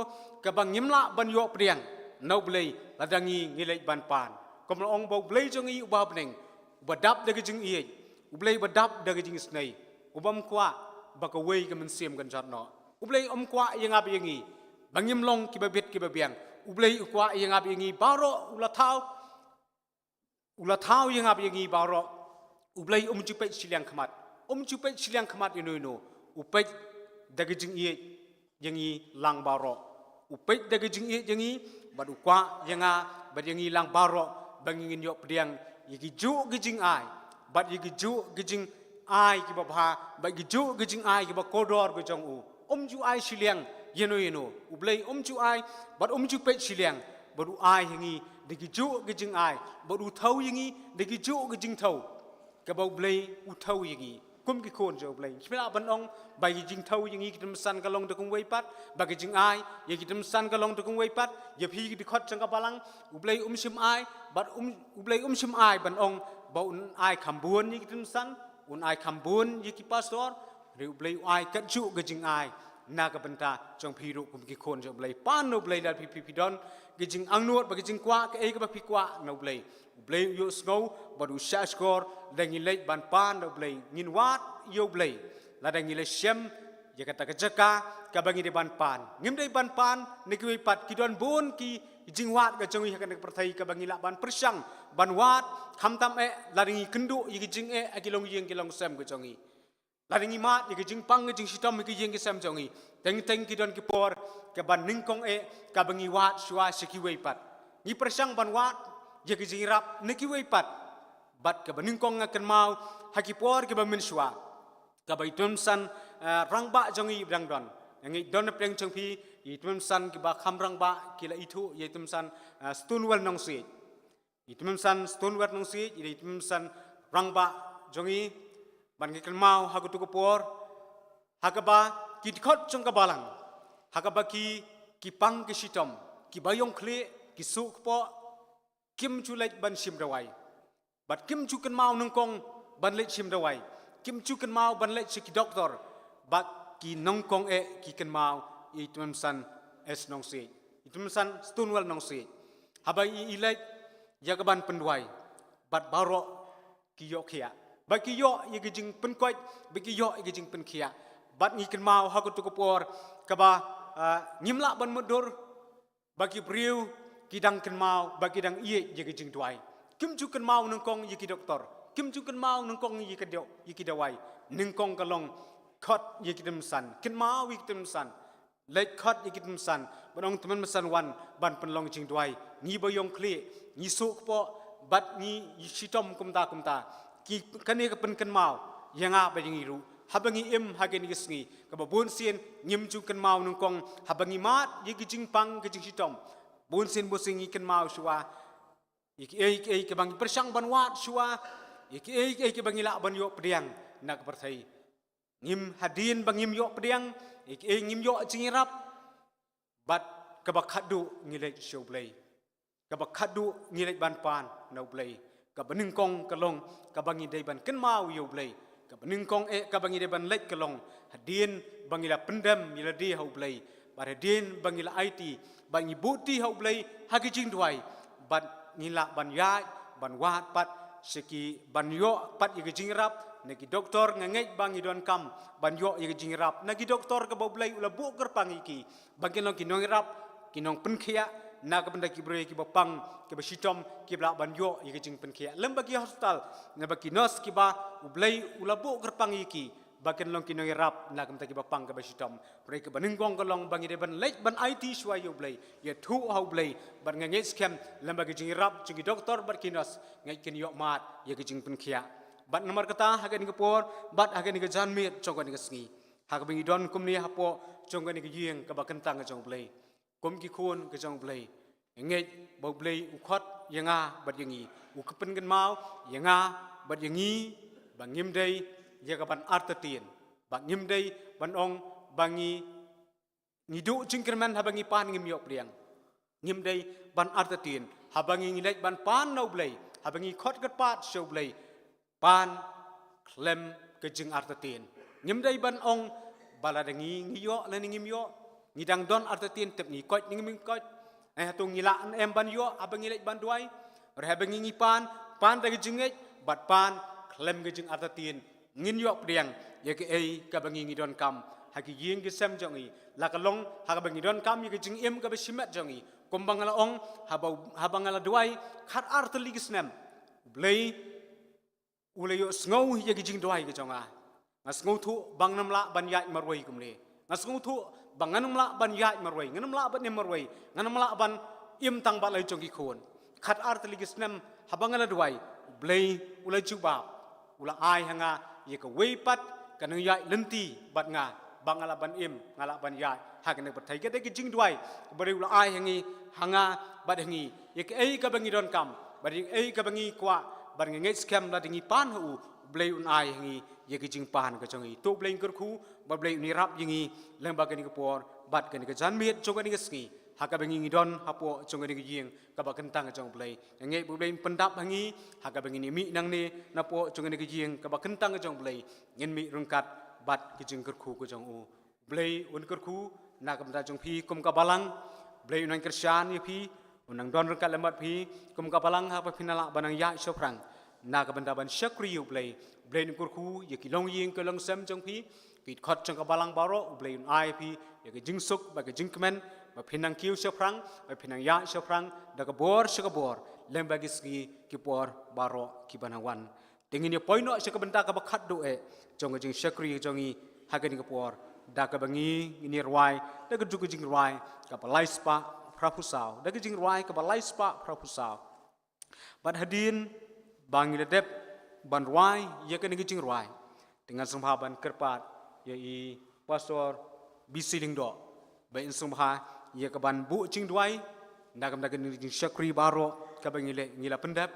kaba ngim lah ban ïoh pdiang na U Blei lada ngi ngi leit ban pan. Kumba la ong ba U Blei jong ngi uba ha bneng, uba dap da ka jingïeit, U Blei uba dap da ka jingisynei, u bym kwah ba kawei ka mynsiem kan jot noh. U Blei um kwah ïa nga bad ïa ngi ba ngim long kiba bit kiba biang. U Blei u kwah ïa nga bad ïa ngi baroh, u la thaw, u la thaw ïa nga bad ïa ngi baroh. U Blei um ju peit shiliang khmat, um ju peit shiliang khmat ïano ïano. U peit da ka jingïeit ïa ngi lang baroh. U peit da ka jingïeit ïa ngi, bad u kwah ïa nga bad ïa ngi lang baroh ba ngi ngin ïoh pdiang ïa ki juh ki jingai, bad ïa ki juh ki jingai kiba bha, bad ki juh ki jingai kiba kordor ka jong u. Um ju ai shiliang ïano ïano. U Blei um ju ai, bad um ju peit shiliang, bad u ai ha ngi da ki juh ki jingai, bad u thew ïa ngi da ki juh ki jingthew kaba U Blei u thew ïa ngi kum ki khun jong U Blei. Ngi lah ban ong ba ïa ki jingthew ïa ngi ki tymmen san ka long da kumwei pat, ba ki jingai ïa ki tymmen san ka long da kumwei pat. Ïa phi ki dkhot jong ka balang, U Blei um shym ai, bad um, U Blei um shym ai ban ong ba un ai kham bun ïa ki tymmen san, un ai kham bun ïa ki pastor. Hynrei U Blei u ai kat juh ka jingai na ka bynta jong phi ruh kum ki khun jong U Blei. Pan na U Blei lada phi, phi, phi don ka jingangnud bad ka jingkwah kaei kaba phi kwah na U Blei. U Blei u ïohsngew bad u shahshkor. Lada ngi leit ban pan na U Blei, ngin wad ïa U Blei, Lada ngi la shem ïa kata ka jaka kaba ngi dei ban pan. Ngim dei ban pan na kiwei pat, ki don bun ki jingwad ka jong ngi ha kane ka pyrthei kaba ngi lah ban pyrshang ban wad, khamtam eh lada ngi kynduh ïa ki jingeh ha ki longïing ki longsem ka jong ngi. Lada ngi mad ïa ki jingpang ki jingshitom ha ki ïing ki sem jong ngi, teng teng ki don ki por kaba nyngkong eh kaba ngi wad shuwa sha kiwei pat. Ngi pyrshang ban wad ïa ki jingïarap na kiwei pat. Bad kaba nyngkong nga kynmaw ha ki por kiba mynshuwa, kaba i Tymmen San, eh, rangbah jong ngi ba dang don. Nga ngeit don na pdeng jong phi i Tymmen San kiba kham rangbah ki la ithuh ïa i Tymmen San, eh, Stonewall Nongsiej. I Tymmen San Stonewall Nongsiej i dei i Tymmen San rangbah jong ngi. Bad nga kynmaw ha kato ka por ha kaba ki dkhot jong ka balang, ha kaba ki, ki pang ki shitom, kiba ïong khlieh, ki suh kpoh, kim ju leit ban shim dawai. Bad kim ju kynmaw nyngkong ban leit shim dawai. Kim ju kynmaw ban leit sha ki doktor. Bad ki nyngkong eh ki kynmaw ïa i Tymmen San S Nongsiej, i Tymmen San Stonewall Nongsiej. Haba i, i leit ïa kaban pynduwai, bad baroh ki ïoh khiah. Bad ki ïoh ïa ki jingpynkoit, bad ki ïoh ïa ki jingpynkhiah. Bad ngi kynmaw ha kato ka por kaba, ah, ngim lah ban mutdur, ba ki briew ki dang kynmaw, ba ki dang ïeit ïa ki jingduwai. Kim ju kynmaw nyngkong ïa ki doktor, kim ju kynmaw nyngkong ïa ki daw-, ïa ki dawai. Nyngkong ka long khot ïa ki Tymmen San, kynmaw ïa ki Tymmen San, leit khot ïa ki Tymmen San, ban ong Tymmen San wan ban pynlong jingduwai. Ngi ba ïong khlieh, ngi suh kpoh, bad ngi shitom kumta kumta. Ki, kane ka pynkynmaw ïa nga bad ïa ngi ruh haba ngi im ha kine ki sngi, kaba bun sien ngim ju kynmaw nyngkong haba ngi mad ïa ki jingpang ki jingshitom. Bun sien, bun sien ngi kynmaw shuwa ïa kiei kiei kiba ngi pyrshang ban wad shuwa, ïa kiei kiei kiba ngi lah ban ïoh pdiang na ka pyrthei. Ngim, hadien ba ngim ïoh pdiang, ïa kiei ngim ïoh jingïarap. Bad kaba khadduh ngi leit sha U Blei. Kaba khadduh ngi leit ban pan na U Blei. Kaba nyngkong ka long kaba ngi dei ban kynmaw ïa U Blei. Kaba nyngkong eh kaba ngi dei ban leit ka long hadien ba ngi la pyndem ïa lade ha U Blei, bad hadien ba ngi la aiti, bad ngi buhti ha U Blei ha ki jingduwai, bad ngi lah ban ïaid ban wad pat sha ki, ban ïoh pat ïa ki jingïarap na ki doktor. Nga ngeit ba ngi donkam ban ïoh ïa ki jingïarap na ki doktor kaba U Blei u la buh kyrpang ïa ki, ba kin long ki nongïarap, ki nongpynkhiah na ka bynta ki briew kiba pang, kiba shitom, kiba lah ban ïoh ïa ki jingpynkhiah lem bad ki hospital, lem bad ki nurse kiba U Blei u la buh kyrpang ïa ki, ba kin long ki nongïarap na ka bynta kiba pang kiba shitom. Hynrei kaba nyngkong ka long ba ngi dei ban leit ban aiti shuwa ïa U Blei, ïathuh ha U Blei. Bad nga ngeit skhem lem bad ki jingïarap jong ki doktor bad ki nurse, nga ngeit kin ïoh mad ïa ki jingpynkhiah. Bad namar kata ha kane ka por, bad ha kane ka janmiet jong kane ka sngi, ha kaba ngi don kumne hapoh jong kane ka ïing kaba kyntang ka jong U Blei, kum ki khun ka jong U Blei, nga ngeit ba U Blei u khot ïa nga bad ïa ngi, u pynkynmaw ïa nga bad ïa ngi, ba ngim dei ïa kaban artatien, ba ngim dei ban ong ba ngi, ngi duh jingkyrmen haba ngi pan ngim ïoh pdiang. Ngim dei ban artatien haba ngi, ngi leit ban pan na U Blei, haba ngi khot kyrpad sha U Blei, pan khlem ka jingartatien. Ngim dei ban ong ba lada ngi, ngi ïoh lane ngim ïoh, ngi dang don artatien, tip ngi koit ne ngim koit, eh, hato ngi lah ne em ban ïoh haba ngi leit ban duwai. Hynrei haba ngi, ngi pan, pan da ka jingngeit bad pan khlem ka jingartatien, ngin ïoh pdiang ïa kaei kaba ngi, ngi donkam ha ki ïing ki sem jong ngi. La ka long ha kaba ngi donkam ïa ka jingim kaba shimet jong ngi, kumba nga la ong, haba, haba nga la duwai khatar tylli ki snem, U Blei u la ïohsngew ïa ki jingduwai ki jong nga. Nga sngewthuh ba ngan ym lah ban ïaid marwei kumne. Nga sngewthuh ba ngan ym lah ban ïaid marwei, ngan ym lah ban im marwei, ngan ym lah ban im tang bad la jong ki khun. Khatar tylli ki snem haba nga la duwai, U Blei u la jubab, u la ai ha nga ïa kawei pat ka nongïaid lynti bad nga, ba nga lah ban im, nga lah ban ïaid ha kane ka pyrthei. Ka dei ka jingduwai kaba U Blei u la ai ha ngi, ha nga bad ha ngi, ïa kaei kaba ngi donkam bad ïa kaei kaba ngi kwah. Bad nga ngeit skhem lada ngi pan ha u, U Blei un ai ha ngi ïa ka jingpan ka jong ngi. To U Blei un kyrkhu bad U Blei un ïarap ïa ngi lem bad kane ka por bad kane ka janmiet jong kane ka sngi, ha kaba ngi, ngi don hapoh jong kane ka ïing kaba kyntang ka jong U Blei. Nga ngeit ba U Blei un pyndap ha ngi ha kaba ngin ïa mih nangne napoh jong kane ka ïing kaba kyntang ka jong U Blei, ngin mih ryngkat bad ka jingkyrkhu ka jong u. U Blei un kyrkhu na ka bynta jong phi kum ka balang. U Blei un nang kyrshan ïa phi, un nang don ryngkat lem bad phi kum ka balang haba phin nang lah ban nang ïaid shaphrang na ka bynta ban shakri ïa U Blei. U Blei un kyrkhu ïa ki longïing ki longsem jong phi. Phi khot jong ka balang baroh, U Blei un ai phi ïa ka jingsuk bad ka jingkmen, ba phin nang kiew shaphrang, ba phin nang ïaid shaphrang da ka bor sha ka bor lyngba ki sngi ki por baroh kiba nang wan. Te ngin ïa poi noh sha ka bynta kaba khatduh eh jong ka jingshakri jong ngi ha kane ka por, da kaba ngi ngin ïa rwai da ka duk ka jingrwai kaba lai spah phra phew saw, da ka jingrwai kaba lai spah phra phew saw. Bad hadien ba ngi la dep ban rwai ïa kane ka jingrwai, te ngan sngewbha ban kyrpad ïa i Pastor B C Lyngdoh ba in sngewbha ïa ka ban buh jingduwai na ka bynta kane ka jingshakri baroh kaba ngi la, ngi la pyndep,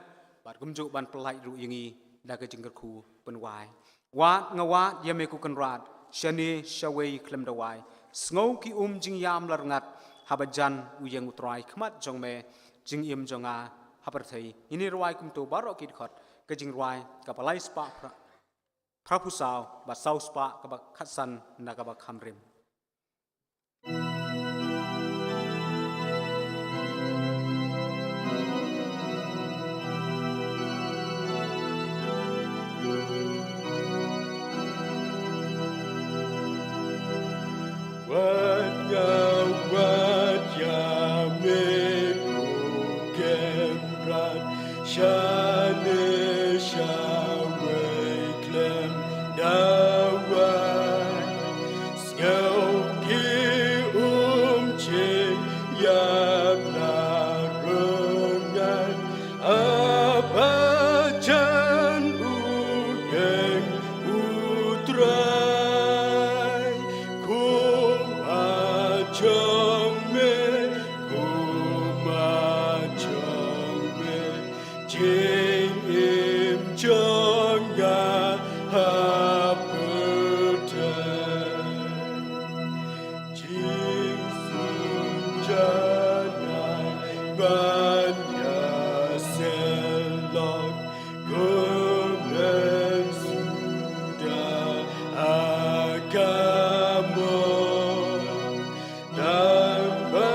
bad kumjuh ban pynlait ruh ïa ngi da ka jingkyrkhu pynwai. Wad nga wad ïa me ko Kynrad, shane shawei khlem da wai. Sngew ki um jingïam la rngat, haba jan u ïeng U Trai khmat jong me, jingim jong nga ha pyrthei. Ngin ïa rwai kumto baroh ki dkhot, ka jingrwai kaba lai spah phra, phra phew saw, bad saw spah kaba khatsan na kaba kham rim. Wat nga wat ïa me ko Kynrad, shane shawei khlem da wai. Sngew ki um jingïap la rngat, haba jan u ïeng U Trai. Kum ha jong me, kum ha jong me, jingim jong nga ha pyrthei. Jingsuk janai ban ïaseng lok, kumne suda ha ka mon. Tang ba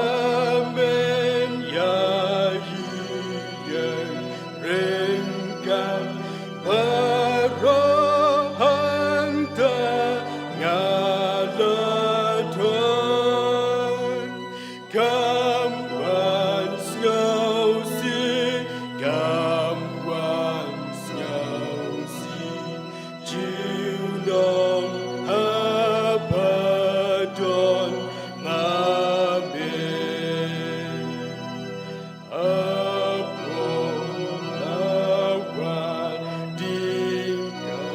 men ïa hi ïeng ryngkat, baroh hangta nga la don. Kam wan sngewsih, kam wan sngewsih, junom haba don ma me. Hapoh la wan ding ka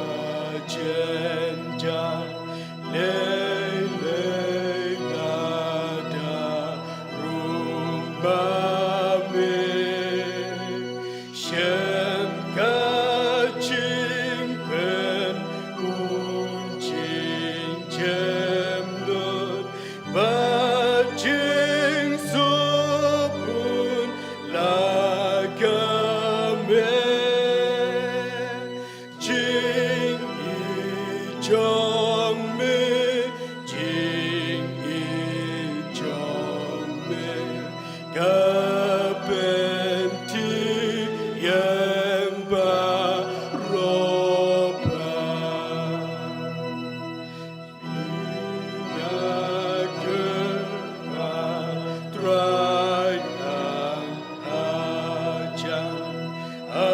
jynjar, lei lei la da rung ma me. Shen ka jingpynhun, jingjem lut bad jingsuk bun la ka me. Jingïeit jong me, jingïeit jong me, ka pynthih ïeng baroh pha. Ïa ka Trai nang hajan ha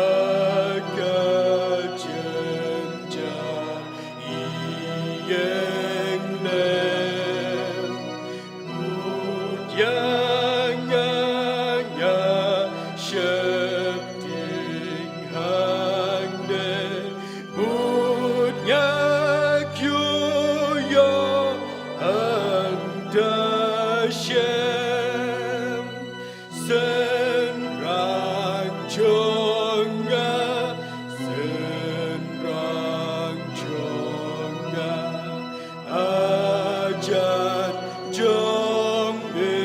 ka jynjar ïeng lem. Bud ïa nga, nga sheptieng hangne. Bud nga kiew ïoh hangta shem. Synrang jong nga, synrang jong nga, hajan jong me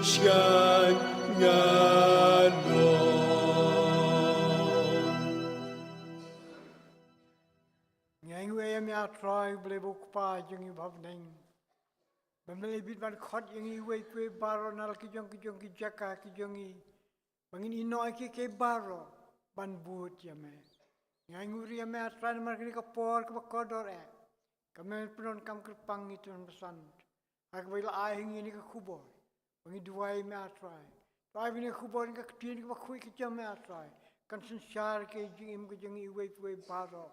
sngap nga long. Ngi ainguh ïa me, A Trai U Blei U Kpa jong ngi uba ha bneng, ba me la bit ban khot ïa ngi iwei pa iwei baroh na la ki jong ki jong ki jaka ki jong ngi, ba ngin ïehnoh ïa kiei kiei baroh ban bud ïa me. Ngi ainguh ïa me, A Trai, namar kane ka por kaba kordor eh, Ka mei pyndonkam kyrpang ngi Trai Nongpynim. Ha kaba la ai ha ngi kane ka khubor ba ngi duwai ïa me ah Trai. To ai ba kane ka khubor, kane ka ktien kaba khuid ka jong me ah Trai, kan synshar ïa ka jingim ka jong ngi iwei pa iwei baroh.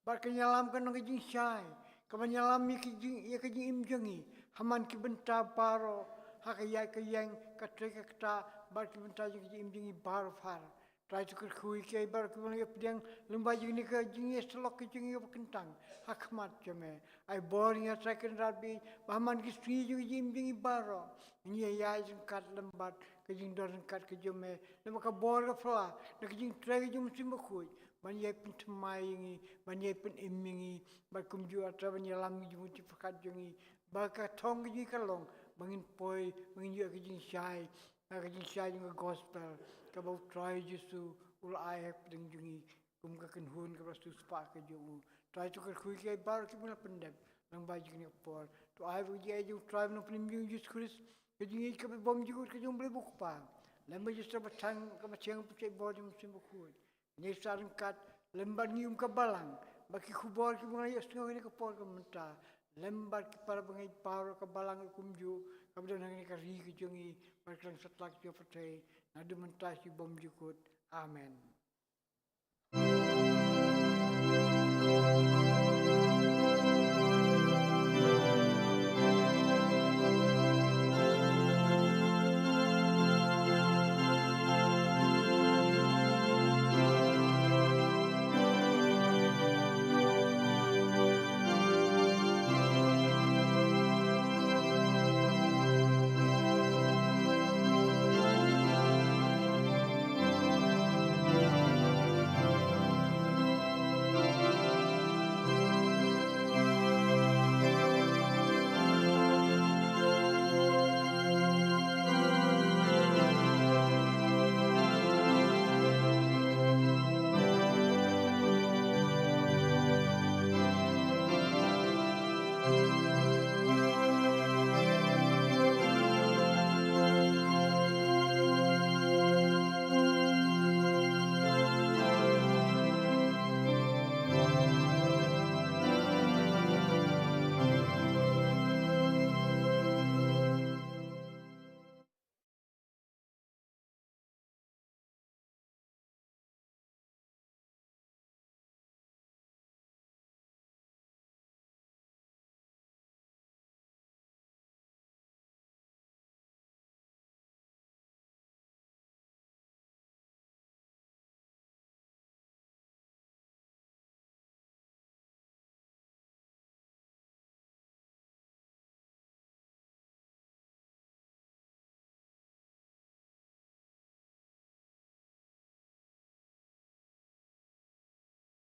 Bad kan ïalam, kan long ka jingshai kaban ïalam ïa ka jing, ïa ka jingim jong ngi ha man ki bynta baroh, ha ka ïaid ka ïeng, ka trei ka ktah, bad ki bynta jong ka jingim jong ngi baroh phar. Trai, to kyrkhu ïa kiei baroh kiba ngi ïa pdiang lyngba jong kane ka jingïasyllok ka jong ngi kaba kyntang ha khmat jong me. Ai bor ïa ngi Trai Kynrad ba ha man ki sngi jong ka jingim jong ngi baroh, ngin ïa ïaid ryngkat lem bad ka jingdon ryngkat ka jong me, lem bad ka bor ka phylla na ka jingtrei ka jong u Mynsiem Bakhuid ban ïai pynthymmai ïa ngi, ban ïai pynim ïa ngi, bad kumjuh ah Trai ban ïalam ïa ki jingmut jingpyrkhat jong ngi, ba ka thong ka jong ngi ka long ba ngin poi, ba ngin ïoh ïa ka jingshai, ïa ka jingshai jong ka gospel kaba u Trai Jisu u la ai ha pdeng jong ngi kum ka kynhun kaba la siewspah ka jong u. Trai, to kyrkhu ïa kiei baroh kiba ngi la pyndep lyngba jong kane ka por. To ai ba ka jingïeit jong u Trai Nongpynim jong ngi Jisu Khrist, ka jingïeit kaba bymjukut ka jong u Blei u Kpa, lem bad ka jingïeit kaba thymmai, kaba thymmai, ka jingïeit bor jong u Mynsiem Bakhuid, ngi ïa sah ryngkat lem bad ngi kum ka balang, bad ki khubor kiba ngi la ïohsngew ha kane ka por ka mynta, lem bad ki para bangeit baroh ka balang kumjuh kaba don ha kane ka ri ka jong ngi, bad ki nongsatlak jong ka pyrthei, naduh mynta sha bymjukut. Amen.